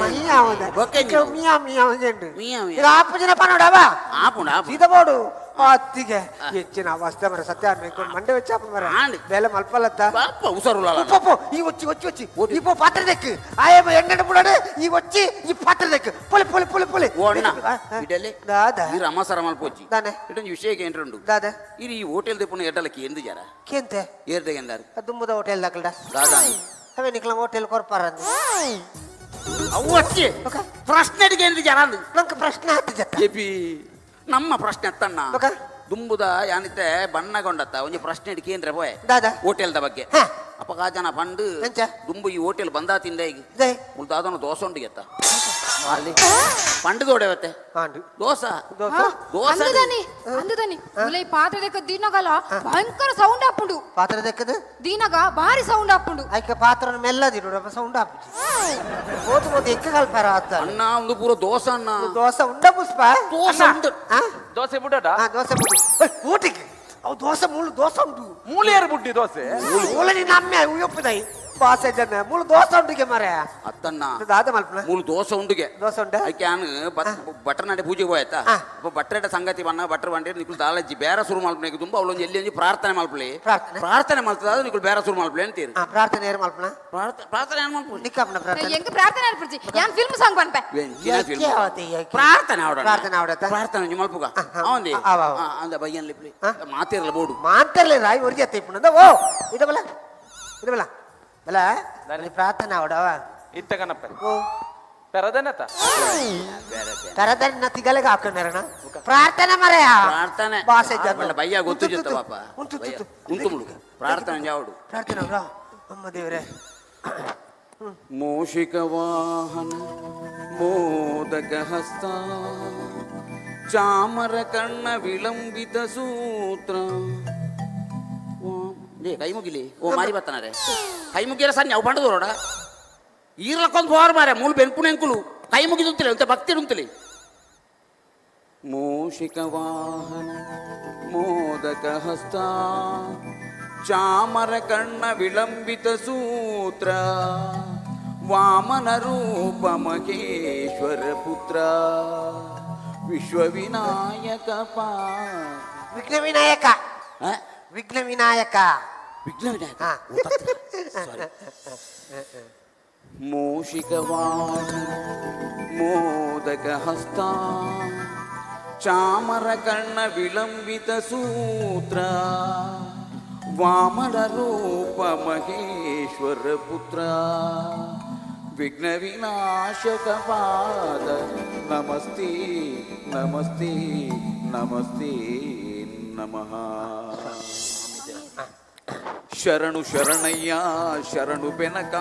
ಮಿಯಾವ್. ಬೊಕ್ಕೆ ನೀವು. ಮಿಯಾವ್ ಮಿಯಾವ್ ಅಂಜೆಂಡು. ಮಿಯಾವ್ ಮಿಯಾವ್. ಇದು ಆಪುಜಿನ ಪನೋಡವ. ಆಪುಂಡು ಆಪುಂಡು. ಸೀದ ಬೋಡು ಅತ್ತಿಗೆ ಹೆಚ್ಚಿನ ಅವಸ್ಥೆ ಮರ ಸತ್ಯ ಮಂಡೆ വെച്ചാ ಮರ. ಆಂಡ್. ಬೇಲೆ ಮಲ್ಪಲತ್ತ. ಪಾಪ ಉಸರುಲ. ಉಪ್ಪು ಈ ಒಚ್ಚಿ ಒಚ್ಚಿ ಒಚ್ಚಿ ಇಪ್ಪು ಪಾತ್ರೆ ದೆಕ್ಕು ಆಯಮ್ಮ ಎಣ್ಣೆ ಬುಡಾಡು ಈ ಒಚ್ಚಿ ಈ ಪಾತ್ರೆ ದೆಕ್ಕು ಪೊಲಿ ಪೊಲಿ ಪೊಲಿ ಪೊಲಿ. ಓ ಅಣ್ಣ, ಇಡಲೆ. ದಾದ? ಈ ರಮಸರ ಮಲ್ಪೋಚಿ. ದಾನೆ? ಇಡೊಂಜಿ ವಿಷಯ ಏನ್ರುಂಡು. ದಾದ? ಇರಿ ಈ ಹೋಟೆಲ್ ದೆಪ್ಪುನ ಎಡ್ಡಲಕ್ಕೆ ಎಂದು ಜರ. ಕೆಂತೆ? ಏರ್ದೆಗೆ ಎಂದಾರು? ದುಮ್ಮದ ಹೋಟೆಲ್ ದಾಕಲ್ಡ. ದಾದಾ? ಅವೇ ನಿಕ್ಲ ಹೋಟೆಲ್ ಕೊರ್ಪಾರ. ಅವು ಅಚ್ಚಿ ಪ್ರಶ್ನೆ ಅಡಿಗೆ ಎಂದು ಜರ ಅಂದು. ನಂಗೆ ಪ್ರಶ್ನೆ ಹತ್ತು ಜತ್ತ. ಎಪಿ ನಮ್ಮ ಪ್ರಶ್ನೆ ಅತ್ತಣ್ಣ. ಬೊಕ? ದುಂಬುದ ಯಾನಿತ್ತೆ ಬಣ್ಣಗೊಂಡತ್ತ ಒಂಜಿ ಪ್ರಶ್ನೆ ಅಡಿಕೆ ಏನ್ರೆ ಪೋಯೆ. ದಾದ? ಹೋಟೆಲ್ದ ಬಗ್ಗೆ. ಹಾ. ಅಪಗ ಜನ ಪಂಡು. ಎಂಚ? ದುಂಬು ಈ ಹೋಟೆಲ್ ಬಂದಾ ತಿಂದ ಈಗ. ಜೈ. ಮುಲ್ ದಾದನ ದೋಸೆ ಉಂಡು ಗೆತ್ತ ಪಂಡು ದೋಡೆ ಹಾಂಡು. ದೋಸೆ. ದೋಸೆ. ದೋಸೆ. ಅಂದು ದನಿ, ಅಂದು ದನಿ, ಉಲೈ ಪಾತ್ರೆ ದೆಕ್ಕ ದಿನಗಲ ಭಯಂಕರ ಸೌಂಡ್ ಆಪುಂಡು. ಪಾತ್ರೆ ದೆಕ್ಕದು. ದಿನಗ ಭಾರಿ ಸೌಂಡ್ ಆಪುಂಡು. ಐಕೆ ಪಾತ್ರ ಮೆಲ್ಲದಿಡು ಸೌಂಡ್ ಆಪುಜಿ. ಹೋದು ಹೋದು ಎಕ್ಕ ಕಲ್ಪಾರ ಆತ. ಅಣ್ಣ, ಒಂದು ಪೂರ ದೋಸೆ ಅಣ್ಣ. ದೋಸೆ ಉಂಡ ಪುಷ್ಪ. ದೋಸೆ ಉಂಡು. ಆ? ದೋಸೆ ಬುಡಡ. ಆ, ದೋಸೆ ಬುಡಿ ಊಟಕ್ಕೆ ಅವು ದೋಸೆ ಮೂಳು ದೋಸೆ ಉಂಟು. ಮೂಲೆಯರು ಬುಡ್ಡಿ ದೋಸೆ. ಮೂಲ ನಿನ್ನ ಅಮ್ಮೆ ಉಯ್ಯೊಪ್ಪುದೈ ಬಾಸೆ ಜನ ಮೂಳು ದೋಸೆ ಉಂಟಿಗೆ ಮರೆ. ಅತ್ತಣ್ಣ. ದಾದ ಮಲ್ಪನ? ಮೂಲು ದೋಸೆ ಉಂಡುಗೆ. ದೋಸೆ ಉಂಡ. ಅದಕ್ಕೆ ನಾನು ಬಟರ್ನಾಡೆ ಪೂಜೆಗೆ ಹೋಯ್ತಾ. ಅಪ್ಪ ಬಟ್ರೇಟ ಸಂಗತಿ ಬಣ್ಣ ಬಟ್ರ್ ಬಂಡಿ ನಿಕುಲ್ ದಾಲಜ್ಜಿ ಬೇರೆ ಶುರು ಮಲ್ಪನೆ ತುಂಬ ಅವಳೊಂದು ಎಲ್ಲಿ ಒಂಜಿ ಪ್ರಾರ್ಥನೆ ಮಲ್ಪಲಿ. ಪ್ರಾರ್ಥನೆ? ಪ್ರಾರ್ಥನೆ ಮಲ್ತದ ಅದು ನಿಕುಲ್ ಬೇರೆ ಶುರು ಮಲ್ಪಲಿ ಅಂತೀರಿ. ಆ, ಪ್ರಾರ್ಥನೆ ಏರು ಮಲ್ಪನ. ಪ್ರಾರ್ಥನೆ ಏನು ಮಲ್ಪು? ನಿಕ್ಕಪ್ಪನ ಪ್ರಾರ್ಥನೆ. ಎಂಕ್ ಪ್ರಾರ್ಥನೆ ಅನ್ಪುಜಿ, ಯಾನ್ ಫಿಲ್ಮ್ ಸಾಂಗ್ ಪನ್ಪೆ. ಯಾಕೆ ಆವತ್ತೆ ಯಾಕೆ? ಪ್ರಾರ್ಥನೆ ಆವಡ. ಪ್ರಾರ್ಥನೆ ಆವಡತ್ತ? ಪ್ರಾರ್ಥನೆ ಒಂಜಿ ಮಲ್ಪುಗ. ಹಾ. ಅವಂದಿ. ಆವ, ಆವ. ಅಂದ ಬಯ್ಯನ್ ಲಿಪ್ಲಿ. ಹಾ? ಮಾತಿರಲ್ಲ ಬೋಡು. ಮಾಂತರ್ಲೆ ರಾಯಿ ಒರ್ಜಿ ಅತ್ತ ಇಪ್ಪುನಂದ ಓ ಇದಬಲ ಇದಬಲ ಬಲ ನೀ ಪ್ರಾರ್ಥನೆ ಆವಡವ. ಇತ್ತ ಕನಪ್ಪ. ಓ. ಪೆರದನತ. ತರದನ್ನ ತಿಗಲೆಗೆ ಹಾಕೊಂಡರಣ ಪ್ರಾರ್ಥನೆ ಮರೆಯ. ಪ್ರಾರ್ಥನೆ ಬಾಸೆ ಜನ ಬಣ್ಣ ಬಯ್ಯ ಗೊತ್ತು ಜೊತ್ತ ಪಾಪ. ಉಂಟು. ಬಯ್ಯ. ಉಂಟು ಮುಳುಗು ಪ್ರಾರ್ಥನೆ ಜಾವಡು. ಪ್ರಾರ್ಥನೆ ಅವರ ಅಮ್ಮ ದೇವರೇ. ಮೂಷಿಕ ವಾಹನ ಮೋದಕ ಹಸ್ತ ಚಾಮರ ಕರ್ಣ ವಿಳಂಬಿತ ಸೂತ್ರ ಲೇ ಕೈ ಮುಗಿಲಿ ಓ ಮಾರಿ ಬರ್ತಾನಾರೆ ಕೈ ಮುಗಿಯರ ಸಣ್ಣ ಅವು ಬಂಡದೋಡ ಈರ್ಲಕ್ಕೊಂದು ಹೋರ್ ಮಾರೆ ಮೂಲು ಬೆಂಕುನ ಎಂಕುಲು ಕೈ ಮುಗಿದುಂತಲೆ ಅಂತ ಭಕ್ತಿ ಉಂತಲೆ. ಮೂಷಿಕ ವಾಹನ ಮೋದಕ ಹಸ್ತ ಚಾಮರ ಕರ್ಣ ವಿಳಂಬಿತ ಸೂತ್ರ ವಾಮನ ರೂಪ ಮಹೇಶ್ವರ ಪುತ್ರ ವಿಶ್ವವಿನಾಯಕ ಪಾ ವಿಘ್ನ ವಿನಾಯಕ. ಆ? ವಿಘ್ನ ವಿನಾಯಕ. ವಿಘ್ನ ವಿನಾಯಕ. ಹಾ. ಸಾರಿ. ಮೂಷಿಕ ವಾಹನ ಮೋದಕ ಹಸ್ತ ಚಾಮರ ಕರ್ಣ ವಿಳಂಬಿತ ಸೂತ್ರ ವಾಮನ ರೂಪ ಮಹೇಶ್ವರ ಪುತ್ರ ವಿಘ್ನ ವಿನಾಶಕ ಪಾದ ನಮಸ್ತೆ ನಮಸ್ತೆ ನಮಸ್ತೆ ನಮಃ. ಶರಣು ಶರಣಯ್ಯ ಶರಣು ಬೆನಕ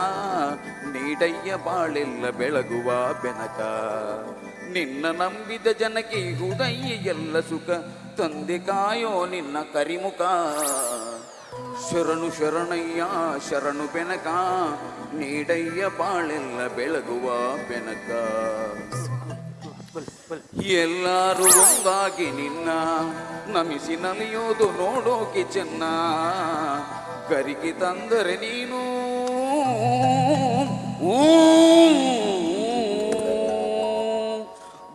ನೀಡಯ್ಯ ಬಾಳೆಲ್ಲ ಬೆಳಗುವ ಬೆನಕ ನಿನ್ನ ನಂಬಿದ ಜನಕ್ಕೆ ಹುದಯ್ಯ ಎಲ್ಲ ಸುಖ ತಂದೆ ಕಾಯೋ ನಿನ್ನ ಕರಿಮುಖ. ಶರಣು ಶರಣಯ್ಯ ಶರಣು ಬೆನಕ ನೀಡಯ್ಯ ಬಾಳೆಲ್ಲ ಬೆಳಗುವ ಬೆನಕ. ಎಲ್ಲರೂ ಒಂದಾಗಿ ನಿನ್ನ ನಮಿಸಿ ನಲಿಯೋದು ನೋಡೋಕೆ ಚೆನ್ನ ಕರಿಗೆ ತಂದರೆ ನೀನು. ಓಂ.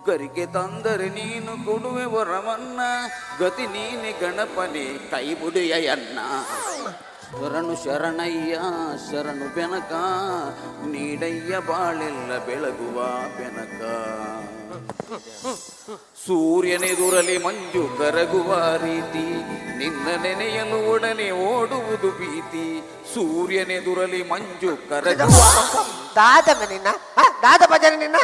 ಗರಿಗೆ ತಂದರೆ ನೀನು ಕೊಡುವೆ ವರವನ್ನ, ಗತಿ ನೀನೆ ಗಣಪನೆ ಕೈ ಮುಡಿಯನ್ನ. ಶರಣು ಶರಣಯ್ಯ ಶರಣು ಬೆನಕ, ನೀಡಯ್ಯ ಬಾಳೆಲ್ಲ ಬೆಳಗುವ ಬೆನಕ. ಸೂರ್ಯನೆದುರಲಿ ಮಂಜು ಕರಗುವ ರೀತಿ, ನಿನ್ನ ನೆನೆಯಲು ಒಡನೆ ಓಡುವುದು ಭೀತಿ. ಸೂರ್ಯನೆದುರಲಿ ಮಂಜು ಕರಗುವ ದಾದ ನಿನ್ನ ಆ, ದಾದ ಭಜನೆ ನಿನ್ನ.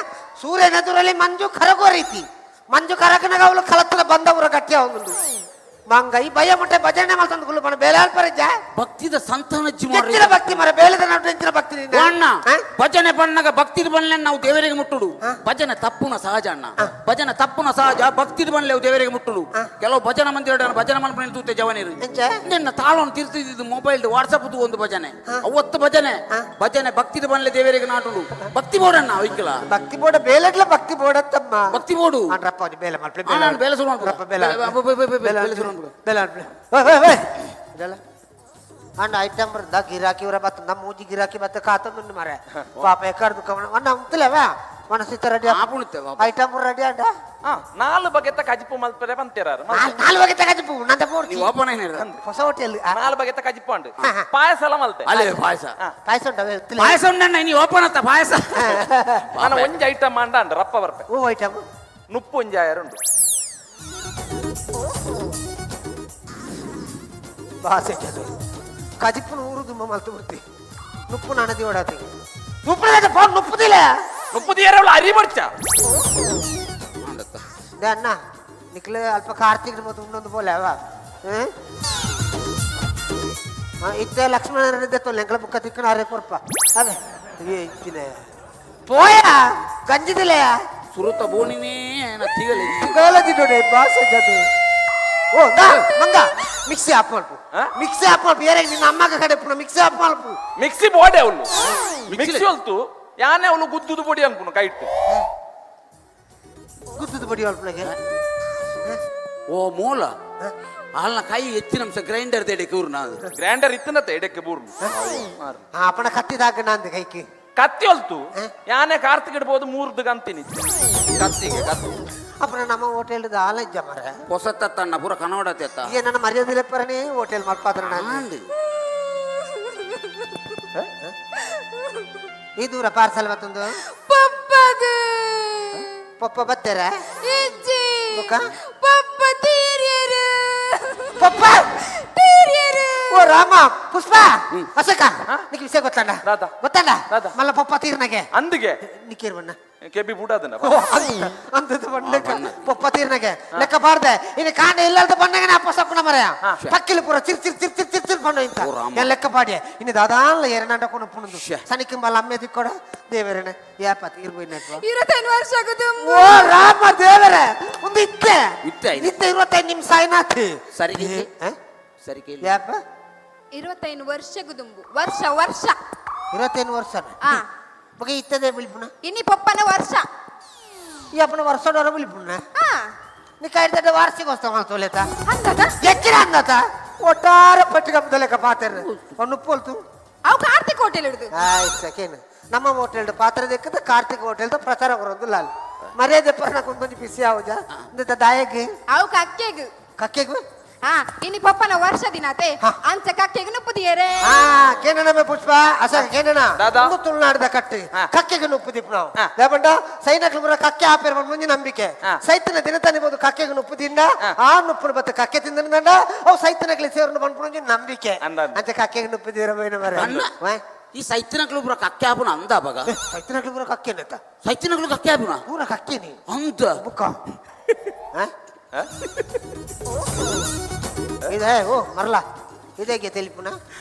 ಸೂರ್ಯನ ಎದುರಲ್ಲಿ ಮಂಜು ಕರಗುವ ರೀತಿ, ಮಂಜು ಕರಕನಾಗ ಅವಳು ಕಲತ್ತದ ಬಂದವರ ಗಟ್ಟಿ ಅವನು ಮಂಗ ಈ ಭಯ ಮುಟ್ಟೆ ಭಜನೆ ಮಾಡ್ತಂದು ಗುಲ್ಲು ಬಣ ಬೇಲೆ ಅಲ್ಪರಿಜ. ಭಕ್ತಿದ ಸಂತಾನಜ್ಜಿ ಹೆಚ್ಚಿನ ಭಕ್ತಿ ಮರ ಬೇಳೆದ ನಡು ಹೆಚ್ಚಿನ ಭಕ್ತಿ ನಿನ್ನ. ಅಣ್ಣ. ಆ? ಭಜನೆ ಬಣ್ಣಗ ಭಕ್ತಿ ಬನ್ಲೆ ನಾವು ದೇವರಿಗೆ ಮುಟ್ಟುಡು. ಭಜನೆ ತಪ್ಪುನ ಸಹಜ ಅಣ್ಣ, ಭಜನೆ ತಪ್ಪುನ ಸಹಜ. ಭಕ್ತಿ ಬನ್ಲೆ ದೇವರಿಗೆ ಮುಟ್ಟುಡು. ಕೆಲವು ಭಜನ ಮಂದಿರ ಭಜನೆ ಮನ್ಪುನ ತೂತೆ ಜವನಿರು. ಎಂಚ? ನಿನ್ನ ತಾಳವನ್ನು ತಿರ್ತಿದ್ದು ಮೊಬೈಲ್ ವಾಟ್ಸಪ್ ಒಂದು ಭಜನೆ ಅವತ್ತು ಭಜನೆ ಭಜನೆ ಭಕ್ತಿ ಬನ್ಲೆ ದೇವರಿಗೆ ನಾಟುಡು. ಭಕ್ತಿ ಬೋಡಣ್ಣ ಅವೈಕಲ. ಭಕ್ತಿ ಬೋಡ ಬೇಲೆಡ್ಲ ಭಕ್ತಿ ಬೋಡತ್ತಮ್ಮ. ಭಕ್ತಿ ಬೋಡು. ಅಣ್ರಪ್ಪ ಅವ್ನು ಬೇಲೆ ಮಾಡ್ಪ್ಲೆ. ಆ, ನಾನು ಬೇಲೆ ಶುರು ಮಾಡ್ಬಿಡು. ರಪ್ಪ ಬೇಲೆ. ಬೇಲೆ, ಬ- ಬ- ಬ- ಬ- ಬೇಲೆ. ಬೇಲೆ ಶುರು ಮಾಡ್ಬಿಡು. ಬೇಲೆ ಮಾಡ್ಪ್ಲೆ. ಓಯ್, ಓಯ್, ಓಯ್. ಇದೆಲ್ಲ ಅಣ್ಣ ಐಟಮ್ ಬರ್ತದ ಗಿರಾಕಿ ಇವರ ಬತ್ತ ನಮ್ಮ ಮೂಜಿ ಗಿರಾಕಿ ಬತ್ತ ಕಾತಂದುಂಡು ಮಾರೆ ಪಾಪ ಎಕ್ಕಡ್ದು ಕವನ ಅಣ್ಣ ಉಂತಲೇವ ಮನಸ್ಸಿತ್ತ ರೆಡಿ. ಆಪುಣುತ್ತೆ ಪಾಪ. ಐಟಮ್ ರೆಡಿ ಅಣ್ಣ. ನಾಲ್ ಬಗೆತ ಕಜಿಪು ಮಲ್ಪರೆ ಬಂತೇರಾರು. ನಾಲ್ ಬಗೆ ತಗಜಿಪು ನಂದ ಪೋರ್ತಿ. ನೀವು ಓಪನ್ ಏನಿರ ಹೊಸ ಹೋಟೆಲ್. ನಾಲ್ ಬಗೆತ ಕಜಿಪು ಅಂಡು ಪಾಯಸ ಎಲ್ಲ ಮಲ್ತೆ. ಅಲ್ಲೇ ಪಾಯಸ. ಪಾಯಸ ಉಂಟವೆ? ಪಾಯಸ ಉಂಡಣ್ಣ, ನೀ ಓಪನ್ ಅತ್ತ ಪಾಯಸ. ನಾನು ಒಂಜಿ ಐಟಮ್ ಅಂಡ ಅಂಡ ರಪ್ಪ ಬರ್ಪೆ. ಓ ಐಟಮ್. ನುಪ್ಪು ಒಂಜಿ ಆಯರುಂಡು. ಬಾಸೆ ಕಜಿಪು ನೂರು ದುಮ್ಮ ಮಲ್ತು ಬಿಡ್ತಿ ನುಪ್ಪು ನಾನದಿ ಓಡಾತಿ ನುಪ್ಪು ಫೋನ್ ನುಪ್ಪುದಿಲ್ಲ. ನುಪ್ಪು ದಿಯರವಳು ಅರಿ ಬರ್ಚ. They ಅಣ್ಣ ನಿಕ್ಲೆ ಅಲ್ಪ ಕಾರ್ತಿಕ್ ಮತ್ತು ಉಂಡೊಂದು ಬೋಲೆ ಅವ ಇತ್ತೆ ಲಕ್ಷ್ಮಣ ತೊಲೆ ಎಂಕಲ ಬುಕ್ಕ ತಿಕ್ಕಣ ಅರೆ ಕೊರ್ಪ ಅದೇ ಇತ್ತಿನ ಪೋಯ ಗಂಜಿದಿಲ್ಲ. ಸುರುತ ಬೋಣಿನೇ ತೀಗಲಿ. ಕಾಲದಿ ನೋಡಿ ಬಾಸ ಜದು ಓ ದಾ ಮಂಗ ಮಿಕ್ಸಿ ಆಫ್ ಮಲ್ಪು. ಆ? ಮಿಕ್ಸಿ ಆಫ್ ಮಲ್ಪು ಏರೆ ನಿನ್ನ ಅಮ್ಮಗ ಕಡೆ ಪುನ ಮಿಕ್ಸಿ ಆಫ್ ಮಲ್ಪು. ಮಿಕ್ಸಿ ಬೋಡೆ ಅವಳು ಮಿಕ್ಸಿ ಹೊಲ್ತು ಯಾನೆ ಅವಳು ಗುದ್ದುದು ಬೊಡಿ ಅನ್ಪುನು ಕೈಟ್ಟು. ಗುದ್ದದ ಬಡಿ ಮಲ್ಪುನಗೆ. ಓ ಮೂಲ ಆಲ್ನ ಕೈ ಹೆಚ್ಚಿನ ಅಂಶ ಗ್ರೈಂಡರ್ ದೇಡೆ ಕೂರ್ನ ಅದು. ಗ್ರೈಂಡರ್ ಇತ್ತನತ್ತೆ ಎಡಕ್ಕೆ ಬೂರ್ನು. ಆ ಅಪ್ಪಣ ಕತ್ತಿದಾಗ ನಂದು ಕೈಕಿ. ಕತ್ತಿ ಹೊಲ್ತು ಯಾನೆ ಕಾರ್ತಿಕ್ ಇಡ್ಬೋದು ಮೂರ್ದು ಗಂತೀನಿ. ಕತ್ತಿಗೆ ಕತ್ತಿ. ಅಪ್ಪಣ ನಮ್ಮ ಹೋಟೆಲ್ ಆಲಜ್ಜ ಮರ. ಹೊಸ ತನ್ನ ಪೂರ ಕನ್ನಡ ತೆತ್ತ. ಏ ನನ್ನ ಮರ್ಯಾದೆ ಪರನೇ ಹೋಟೆಲ್ ಮಲ್ಪಾದ್ರ ನಾನು. ಆಂಡ್. ಈ ದೂರ ಪಾರ್ಸಲ್ ಮತ್ತೊಂದು. ಪಪ್ಪಗ. ಪಪ್ಪ ಬತ್ತರ? ಇಜ್ಜಿ. ಬೊಕ್ಕ? ಪಪ್ಪ ತೀರ್ಯರು. ಪಪ್ಪ ತೀರ್ಯರು. ಓ ರಾಮ ಪುಷ್ಪ ಅಶೋಕ ನಿಕ್ ವಿಷಯ ಗೊತ್ತಂಡ? ದಾದ. ಗೊತ್ತಂಡ? ದಾದ. ಮಲ್ಲ ಪಪ್ಪ ತೀರ್ನಗೆ. ಅಂದಿಗೆ. ನಿಕ್ಕೇರ್ ಬಣ್ಣ. ಕೆಬಿ ಬೂಡದನ್ನ. ಓ ಅಂತ ಅಂತದ್ದು ಬಣ್ಣ ಪಪ್ಪ ತೀರ್ನಗೆ ಲೆಕ್ಕ ಬಾರ್ದೆ ಇನ್ನು ಕಾಂಡ ಇಲ್ಲದ ಬಣ್ಣಗೆ ನಾ ಪಸಪ್ಪನ ಮರೆಯ ಪಕ್ಕಿಲು ಪೂರ ಚಿರ್ ಚಿರ್ ಚಿರ್ ಚಿರ್ ಚಿರ್ ಚಿರ್ ಬಣ್ಣ ಇಂತ. ಓ ರಾಮ. ಏನ್ ಲೆಕ್ಕ ಪಾಡಿಯ ಇನ್ನು ದಾದಾನ್ಲ ಎರಡಂಡ ಕೊನ ಪುಣದು. ಶ್ಯೆ. ಸನಿಕಿಂಬಲ್ಲ ಅಮ್ಮೆ ತಿಕ್ಕೊಡ ದೇವರನೆ ಯಾಪ ತೀರ್ಬೋಯ್ನಟ್ವ. 25 ವರ್ಷ ಓ ರಾಮ ದೇವರೇ ಒಂದು ಇತ್ತೆ. ಇತ್ತೆ ಆಯ್ತು. ಇತ್ತೆ 25 ನಿಮಿಷ ಆಯ್ನಾತಿ. ಸರಿ ಕೇಳಿ. ಹ? ಸರಿ ಕೇಳಿ. ಯಾಪ? 25 ವರ್ಷ ಗುದುಂಬು ವರ್ಷ ವರ್ಷ. 25 ವರ್ಷ. ಆ. ಬಗೆ ಇತ್ತದೆ ಬಿಲ್ಪುನ. ಇನ್ನಿ ಪಪ್ಪನ ವರ್ಷ. ಈ ಅಪ್ಪನ ವರ್ಷಡೋರ ಬಿಲ್ಪುನ. ಆ. ನೀ ಕಾಯ್ದ ವಾರ್ಷಿಕೋತ್ಸವ ತೋಲೇತ. ಹಂಗದ. ಎಕ್ಕಿರ ಅಂದತ ಒಟ್ಟಾರೆ ಪಟ್ಟಿಗೆ ಲೆಕ್ಕ ಪಾತ್ರ ಒಂದು ಪೋಲ್ತು. ಅವು ಕಾರ್ತಿಕ್ ಹೋಟೆಲ್ ಹಿಡಿದು. ಆಯ್ತು ಸಕೇನು ನಮ್ಮ ಹೋಟೆಲ್ ಪಾತ್ರ ದೆಕ್ಕದ ಕಾರ್ತಿಕ್ ಹೋಟೆಲ್ ಪ್ರಚಾರ ಬರೋದು ಲಾಲ್ ಮರ್ಯಾದೆ ಪರ್ನ ಕೊಂದೊಂದು ಬಿಸಿ ಆವುಜ ಇಂದ ದಾಯಗೆ. ಅವು ಕಕ್ಕೆಗು. ಕಕ್ಕೆಗು. ಹಾ ಇನ್ನಿ ಪಪ್ಪನ ವರ್ಷ ದಿನಾತೆ. ಹಾ. ಅಂಚ ಕಕ್ಕೆಗು ನುಪ್ಪುದಿಯರೇ. ಆ ಕೇನನ ಪುಷ್ಪ ಅಸ ಕೇನನ. ದಾದಾ. ಒಂದು ತುಳುನಾಡದ ಕಟ್ಟು. ಹಾ. ಕಕ್ಕೆಗೆ ನುಪ್ಪು ದಿಪ್ಪ ನಾವು. ಹಾ. ಲೇಪಂಡ ಸೈನಕ್ಲು ಪೂರ ಕಕ್ಕೆ ಆಪೇರ್ ಮುಂಜಿ ನಂಬಿಕೆ. ಹಾ. ಸೈತನ ದಿನ ತನಿಬೋದು ಕಕ್ಕೆಗೆ ನುಪ್ಪು ತಿಂಡ. ಹಾ. ಆ ನುಪ್ಪುನ ಬತ್ತ ಕಕ್ಕೆ ತಿಂದ ಅವು ಸೈತನಕ್ಲಿ ಸೇರ್ನು ಪನ್ಪುನ ನಂಬಿಕೆ. ಅಂದ ಅಂದ. ಅಂಚೆ ಕಕ್ಕೆಗೆ ನುಪ್ಪು ತೀರ పోయిన మరి. ಅಣ್ಣ. ಈ ಸೈತಿನಕ್ಲು ಪೂರ ಕಕ್ಕೆ ಆಪುನ ಅಂದ ಬಗ. ಸೈತನಕ್ಲು ಪೂರ ಕಕ್ಕೆನತ್ತ. ಸೈತಿನಕ್ಲು ಕಕ್ಕೆ ಆಪುನ. ಪೂರ ಕಕ್ಕೆನಿ. ಅಂದ. ಬುಕ್ಕ ಆ? ಇದೆ ಓ ಮರಲ ಇದೇಗೆ తెలిపుನ.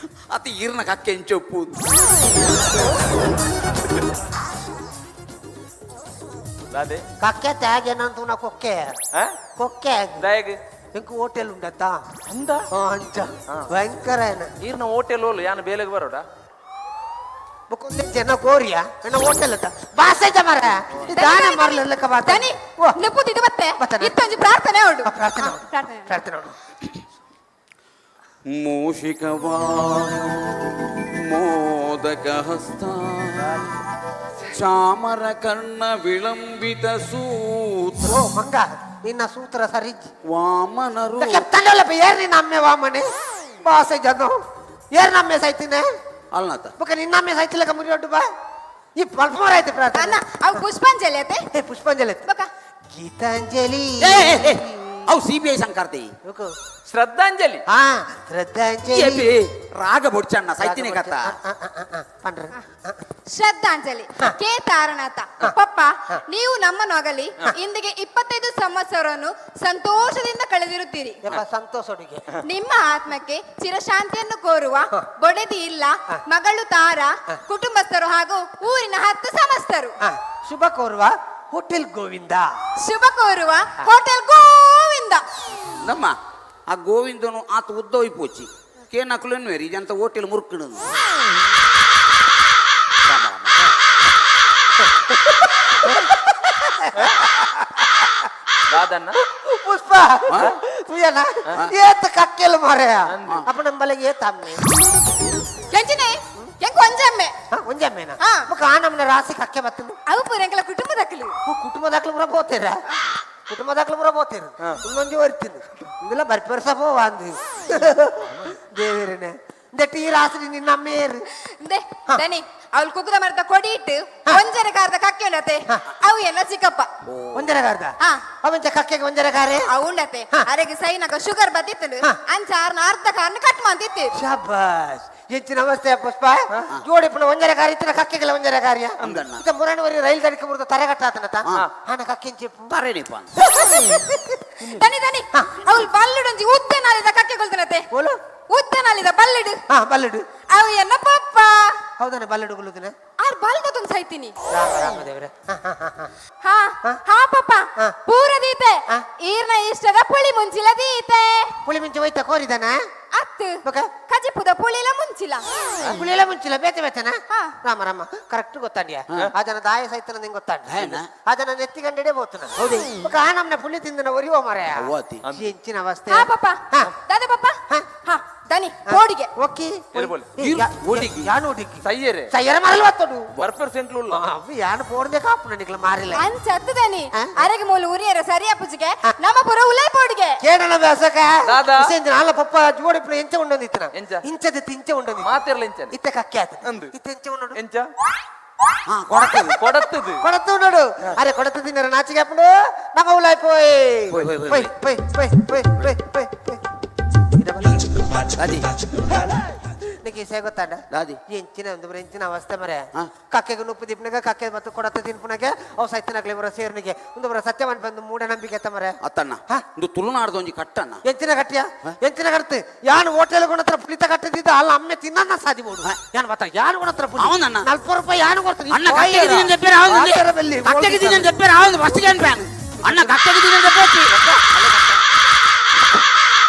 ಅತಿ ಈರ್ನ ಕಕ್ಕೆ ಎಂಚೊಪ್ಪು. ದಾದೆ. ಕಕ್ಕೆ ತ್ಯಾಗೇನಂತ ನಾ ಕೊಕ್ಕೆ. ಆ? ಕೊಕ್ಕೆ. ದಾಯಗ್. ಇಂಕ ಹೋಟೆಲ್ ಉಂಡತ್ತ. ಅಂದ. ಆ, ಅಂಚ ಭಯಂಕರ ಏನ. ಈರ್ನ ಹೋಟೆಲ್ ಹೋಲು ಯಾನು ಬೇಲೆಗೆ ಬರೋಡ. ಬುಕ್ಕೊಂದೇ ಜನ ಗೋರಿಯ ನನ್ನ ಹೋಟೆಲ್ ಅಂತ ಬಾಸೆ ಮರ ದಾನ ಮರಲ ಲೆಕ್ಕ ಬಾತ. ದನಿ. ಓ ನುಪ್ಪುದಿದ್ದು ಮತ್ತೆ. ಬತ್ತನೆ. ಇತ್ತೊಂಜಿ ಪ್ರಾರ್ಥನೆ ಉಂಡು. ಆ, ಪ್ರಾರ್ಥನೆ ಹಾ, ಮಾಡು. ಪ್ರಾರ್ಥನೆ. ಪ್ರಾರ್ಥನೆ ಮಾಡು. ಮೂಷಿಕವಾ ಮೋದಕ ಹಸ್ತ ಚಾಮರ ಕರ್ಣ ವಿಳಂಬಿತ ಸೂತ್ರ. ಓ ಮಂಗ, ನಿನ್ನ ಸೂತ್ರ ಸರಿಜ್. ವಾಮನರು. ಕೆತ್ತಂಡಲ್ಲಪ್ಪ, ಏರ್ ನಿನ್ನ ಅಮ್ಮೆ ವಾಮನೆ ಬಾಸೆ ಜನ, ಏರ್ ನಮ್ಮೆ ಸೈತಿನೇ? ಅಲ್ನಾತ. ಬೊಕ ನಿನ್ನ ಅಮ್ಮೆ ಸೈತಿಲಕ ಮುರಿಯೊಡ್ಡು ಬಾ, ಈ ಪಲ್ಪಮರ ಆಯ್ತು ಪ್ರಾರ್ಥನೆ. ಅಣ್ಣ, ಅವು ಪುಷ್ಪಾಂಜಲಿ ಅತ್ತೆ. ಏ, ಪುಷ್ಪಾಂಜಲಿ ಆಯ್ತು. ಬೊಕ ಗೀತಾಂಜಲಿ. ಏ ಏ, ಏ, ಅವು ಸಿಬಿಐ ಸಂಕಾರ್ತಿ. ಬೊಕ. ಶ್ರದ್ಧಾಂಜಲಿ. ಹಾ, ಶ್ರದ್ಧಾಂಜಲಿ. ರಾಗ ಬೊಡ್ಚಣ್ಣ ಸೈತಿನೇ ಕತ್ತ. ಪಂಡ್ರ. ಶ್ರದ್ಧಾಂಜಲಿ ಕೆ ತಾರನಾಥ ಪಪ್ಪ, ನೀವು ನಮ್ಮನ್ನೊಗಲಿ ಇಂದಿಗೆ 25 ಸಂವತ್ಸರವನ್ನು ಸಂತೋಷದಿಂದ ಕಳೆದಿರುತ್ತೀರಿ. ಯಪ್ಪ, ಸಂತೋಷ ಹುಡುಗಿ. ನಿಮ್ಮ ಆತ್ಮಕ್ಕೆ ಚಿರಶಾಂತಿಯನ್ನು ಕೋರುವ ಬೊಡೆದಿ ಇಲ್ಲ, ಮಗಳು ತಾರಾ, ಕುಟುಂಬಸ್ಥರು ಹಾಗೂ ಊರಿನ 10 ಸಮಸ್ತರು. ಹಾ, ಶುಭ ಕೋರುವ ಹೋಟೆಲ್ ಗೋವಿಂದ. ಶುಭ ಕೋರುವ ಹೋಟೆಲ್ ಗೋವಿಂದ. ನಮ್ಮ ಆ ಗೋವಿಂದನು ಆತ ಉದ್ದ ಪೋಚಿ ಕೇನಕ್ಲು ಎನ್ನುವೇರಿ ಇದಂತ ಹೋಟೆಲ್ ಮುರುಕಿಡು. ದಾದನ್ನ. ಪುಷ್ಪ ತುಯನ ಏತ ಕಕ್ಕೆಲ್ ಮಾರಾಯ, ಅಪ್ಪ ನಂಬಲಿಗೆ ಏತ ಅಮ್ಮೆ. ಕೆಂಚಿನೇ ಎಂಕ್ ಒಂಜಮ್ಮೆ. ಹಾ, ಒಂಜೆ ಅಮ್ಮೇನ? ಹಾ. ಬೊಕ ಆ ನಮ್ಮನೆ ರಾಸಿ ಕಕ್ಕೆ ಬತ್ತನು. ಅವು ಪೂರ ಎಂಕಲ ಕುಟುಂಬದಕಲು. ಕುಟುಂಬದಾಕ್ಲು ಪೂರ ಪೋತೇರ, ಕುಟುಂಬದಾಕ್ಲು ಪೂರ ಪೋತೇರು. ಇನ್ನೊಂಜಿ ಒರಿತೀನಿ ಇಂದೆಲ್ಲ ಬರ್ಪರ್ಸ ಪೋವ ಅಂದು ದೇವೇರನೆ ಇಂದೆಟ್ ಈ ರಾತ್ರಿ ನಿನ್ನ ಅಮ್ಮೇರು. ದೆ ದನಿ, ಅವಳು ಕುಕ್ಕುದ ಮರದ ಕೊಡಿ ಇಟ್ಟು ಒಂಜರೆ ಕಾರದ ಕಕ್ಕೆ ಉಂಡತೆ, ಅವು ಎಲ್ಲ ಚಿಕ್ಕಪ್ಪ. ಒಂಜರೆ ಕಾರ್ದ? ಹಾ. ಅವಂಚ ಕಕ್ಕೆಗೆ ಒಂಜರೆ ಕಾರೆ? ಅವು ಉಂಡತೆ. ಹಾ. ಅರೆಗೆ ಸೈನಕ ಶುಗರ್ ಬತ್ತಿತ್ತು. ಹಾ. ಅಂಚ ಆರ್ನ ಅರ್ಧ ಕಾರ್ನ ಕಟ್ ಮಂತಿತ್ತು. ಶಾಬಾಷ್, ಹೆಚ್ಚಿನ ಅವಸ್ಥೆ ಪುಷ್ಪ ಜೋಡಿ ಪುನಃ ಒಂಜರೆ ಕಾರ್ಯ ಇತ್ತಿನ ಕಕ್ಕೆಗೆಲ್ಲ ಒಂಜರೆ ಕಾರ್ಯ. ಅಂದಣ್ಣ. ಇತ್ತ ಮುರಾಣವರಿ ರೈಲ್ ತಡಿಕೆ ಮುರಿದ ತರೆಗಟ್ಟಾತನತ. ಹಾ. ಆನ ಕಕ್ಕೆನ್ చెప్పು. ತರೇನಿಪ್ಪ. ದನಿ ದನಿ, ಅವಳು ಬಲ್ಲುಡೊಂಜಿ ಉದ್ದ ನಾಲಿದ ಕಕ್ಕೆ ಕೊಲ್ತನತೆ. ಓಲು? ಉದ್ದ ನಾಲಿದ ಬಲ್ಲಿಡು. ಹಾ, ಬಲ್ಲಡು. ಅವು ಎನ್ನ ಪಪ್ಪ. ಹೌದಾನೆ, ಬಲ್ಲಡು ಗುಲ್ಲುದಿನ. ಆರ್ ಬಲ್ದ ಸೈತೀನಿ. ರಾಮ ರಾಮ ದೇವ್ರೆ, ಹಾ, ಹಾ, ಹಾ, ಹಾ. ಹಾ ಹಾ ಪಪ್ಪ. ಹಾ. ಪೂರ ದೀತೆ. ಹಾ. ಈರ್ನ ಇಷ್ಟದ ಪುಳಿ ಮುಂಚಿಲ ದೀತೆ. ಪುಳಿ ಮುಂಚೆ ಹೋಯ್ತ ಕೋರಿದಾನ? ಅತ್ತು. ಬೊಕ? ಕಜಿಪುದ ಪುಳಿಲ ಮುಂಚಿಲ. ಪುಳಿಲ ಮುಂಚಿಲ ಬೇತೆ ಬೇತನ. ಹಾ. ರಾಮ ರಾಮ, ಕರೆಕ್ಟ್ ಗೊತ್ತಾಂಡಿಯ. ಆ ಜನ ದಾಯ ಸೈತನ ನಿಂಗೆ ಗೊತ್ತಾಂಡ. ಹೇನ? ಆ ಜನ ನೆತ್ತಿಗಂಡಡೆ ಬೋತನ. ಬೊಕ ಆ ನಮ್ನ ಪುಳಿ ತಿಂದನ ಒರಿಯೋ ಮಾರಾಯ. ಅವ್ವಾತಿ. ಎಂಚಿನ ಅವಸ್ಥೆ. ಹಾ ಪಪ್ಪ. ಹಾ. ದಾದ ಪಪ್ಪ. ಹಾ. ಹಾ ದನಿ, ಕೋಡಿಗೆ. ಓಕೆ. ಎಲ್ಲಿ ಬೋಲೆ? ಓಡಿಗೆ. ಯಾನು ಓಡಿಗೆ? ಸಯ್ಯರೆ. ಸಯ್ಯರ ಮರಲ್ ಬತ್ತಡು. ಬರ್ಪರ್ ಸೆಂಟ್ಲು ಉಲ್ಲ. ಅವ್ ಯಾನು ಪೋರ್ದೆ ಕಾಪು ನಿಕ್ಲ ಮಾರಿಲ್ಲ. ಅಂಚತ್ತು ದನಿ. ಹಾ? ಅರೆಗೆ ಮೂಲು ಉರಿಯರ ಸರಿಯ ಪುಜಿಗೆ ನಮ್ಮ ಪುರ ಉಲೈ ಪೋಡಿಗೆ. ಕೇಡಣ ಬ್ಯಾಸಕ. ದಾದಾ. ವಿಸೇಂದ್ರ ಅಲ್ಲ ಪಪ್ಪ, ಜೋಡಿ ಪುನ ಎಂಚ ಉಂಡೊಂದಿತ್ತನ? ಎಂಚ? ಇಂಚದ ಇಂಚ ಉಂಡೊಂದಿತ್ತು. ಮಾತಿರ್ಲ ಇಂಚನೆ. ಇತ್ತೆ ಕಕ್ಕೆ ಆತ. ಅಂದು. ಇತ್ತೆ ಎಂಚ ಉಂಡೋಡು? ಎಂಚ? ಹಾ, ಕೊಡತದೆ. ಕೊಡತ್ತದು. ಕೊಡತ್ತು ಉಂಡೋಡು. ಅರೆ ಕೊಡತ್ತು ತಿನ್ನರ ನಾಚಿಗೆ ಅಪ್ಪಡು ನಮ್ಮ ಉಲಾಯ್ ಪೋಯ್. ಪೋಯ್, ಪೋಯ್, ಪೋಯ್ ಪೋಯ್ ಪೋಯ್ ಪೋಯ್ ಪೋಯ್ ಪೋಯ್ ಪೋಯ್. ದಾದಿ. నీకు ఈసే ಗೊತ್ತಾಂಡ? ದಾದಿ. ಎಂಚಿನ ಒಂದು ಎಂಚಿನ ಅವಸ್ಥೆ ಮರೆ. ಹಾ. ಕಕ್ಕೆಗೆ ನುಪ್ಪು ದಿಪ್ಪನಾಗ ಕಕ್ಕೆ ಮತ್ತು ಕೊಡತ್ತೆ ತಿನ್ಪುನಾಗೆ ಅವು ಸೈತನಾಗ್ಲಿ ಬರೋ ಸೇರ್ನಿಗೆ ಒಂದು ಬರೋ ಸತ್ಯ ಬಂದು ಮೂಢನಂಬಿಕೆ ಎತ್ತ ಮರೆ. ಅತ್ತಣ್ಣ. ಹಾ. ಒಂದು ತುಳುನಾಡ್ದ ಒಂಜಿ ಕಟ್ಟಣ್ಣ. ಎಂಚಿನ ಕಟ್ಟಿಯ? ಎಂಚಿನ ಕಟ್ತು? ಯಾನು ಹೋಟೆಲ್ ಗುಣತ್ರ ಪುಳಿತ ಕಟ್ಟದಿದ್ದ ಅಲ್ಲ ಅಮ್ಮೆ ತಿನ್ನ ಸಾದಿ ಬೋಡು. ಯಾನು ಬತ್ತ ಯಾನು ಗುಣತ್ರ ಪುಳಿ? ಅವನಣ್ಣ. ನಲ್ಪು ರೂಪಾಯಿ ಯಾನು ಕೊಡ್ತೀನಿ? ಅಣ್ಣ, ಕಕ್ಕೆಗೆ ದಿನ చెప్పారు ಆವಂದು. ಕಕ್ಕೆಗೆ ದಿನ చెప్పారు ಆವಂದು ಫಸ್ಟ್ ಪ್ಯಾನ್. ಅಣ್ಣ, ಕಕ್ಕೆಗೆ ದಿನ చెప్పొచ్చు.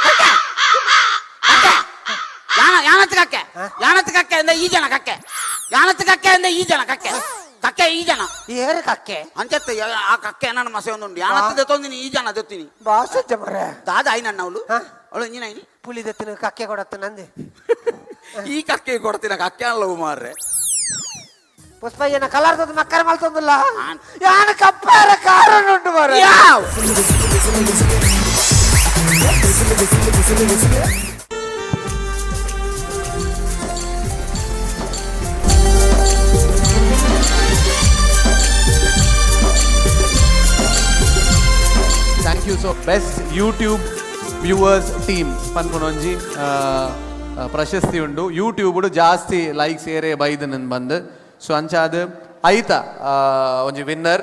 ಕಕ್ಕೆ ಕಕ್ಕೆ ಯಾನ ಯಾನತ್ ಕಕ್ಕೆ ಯಾನತ್ ಕಕ್ಕೆ ಅಂದ ಈ ಜನ ಕಕ್ಕೆ ಯಾನತ್ ಕಕ್ಕೆ ಅಂದ ಈ ಜನ ಕಕ್ಕೆ ಕಕ್ಕೆ ಈ ಜನ. ಏರು ಕಕ್ಕೆ. ಅಂಚತ್ತೆ ಆ ಕಕ್ಕೆ ನನ್ನ ಮಸೆ ಒಂದುಂಡು ಯಾನತ್ ದೆತ್ತೊಂದಿನಿ ಈ ಜನ ದೆತ್ತಿನಿ. ಬಾಸಜ್ಜ ಮರೆ. ದಾದ ಆಯ್ನಣ್ಣ ಅವಳು. ಹಾ? ಅವಳು ಇಂಜಿನ ಐನಿ. ಪುಳಿ ದತ್ತಿನ ಕಕ್ಕೆ ಕೊಡತ್ತ ನಂದಿ. ಈ ಕಕ್ಕೆ ಕೊಡ್ತೀನ ಕಕ್ಕೆ ಅಲ್ಲ ಮಾರ್ರೆ. ಪುಷ್ಪ ಏನ ಕಲರ್ದದ್ದು ಮಕ್ಕರ ಮಲ್ತೊಂದಿಲ್ಲ. ಆನ್. ಯಾನು ಕಪ್ಪಾರ ಕಾರಣ ಉಂಟು ಮರೆ. ಯಾವ್ thank you. So best YouTube viewers team ಪನ್ಪುನೊಂಜಿ ಪ್ರಶಸ್ತಿ ಉಂಡು. ಯೂಟ್ಯೂಬ್ ಜಾಸ್ತಿ ಲೈಕ್ಸ್ ಏರೆ ಬೈದನ್ ಬಂದು ಸೊ ಅಂಚಾದ್ ಐತ ಒಂಜಿ winner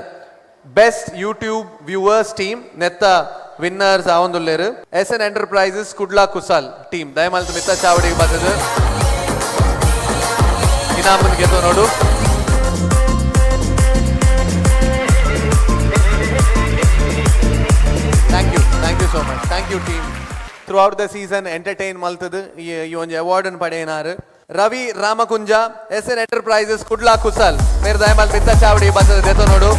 best YouTube viewers team ನೆತ್ತ ವಿನ್ನರ್ಸ್ ಆವೊಂದುಲ್ಲೆರ್ S N enterprises Kudla Kusal team. ದಯಮಾಲ್ತ್ ಮಿತ್ತ ಚಾವಡಿಗೆ ಬತ್ತದು ಇನಾಮನ್ ಗೆದ್ದು ನೋಡು. Thank you, thank you so much. Thank you team. Throughout the season entertain ಮಲ್ತದು ಈ ಈ ಒಂಜಿ ಅವಾರ್ಡ್ ಪಡೆಯಿನಾರು ರವಿ Ramakunja, S N enterprises Kudla Kusal ಮೇರ್ ದಯಮಾಲ್ ಮಿತ್ತ ಚಾವಡಿ ಬತ್ತದ ದೆತೊ ನೋಡು.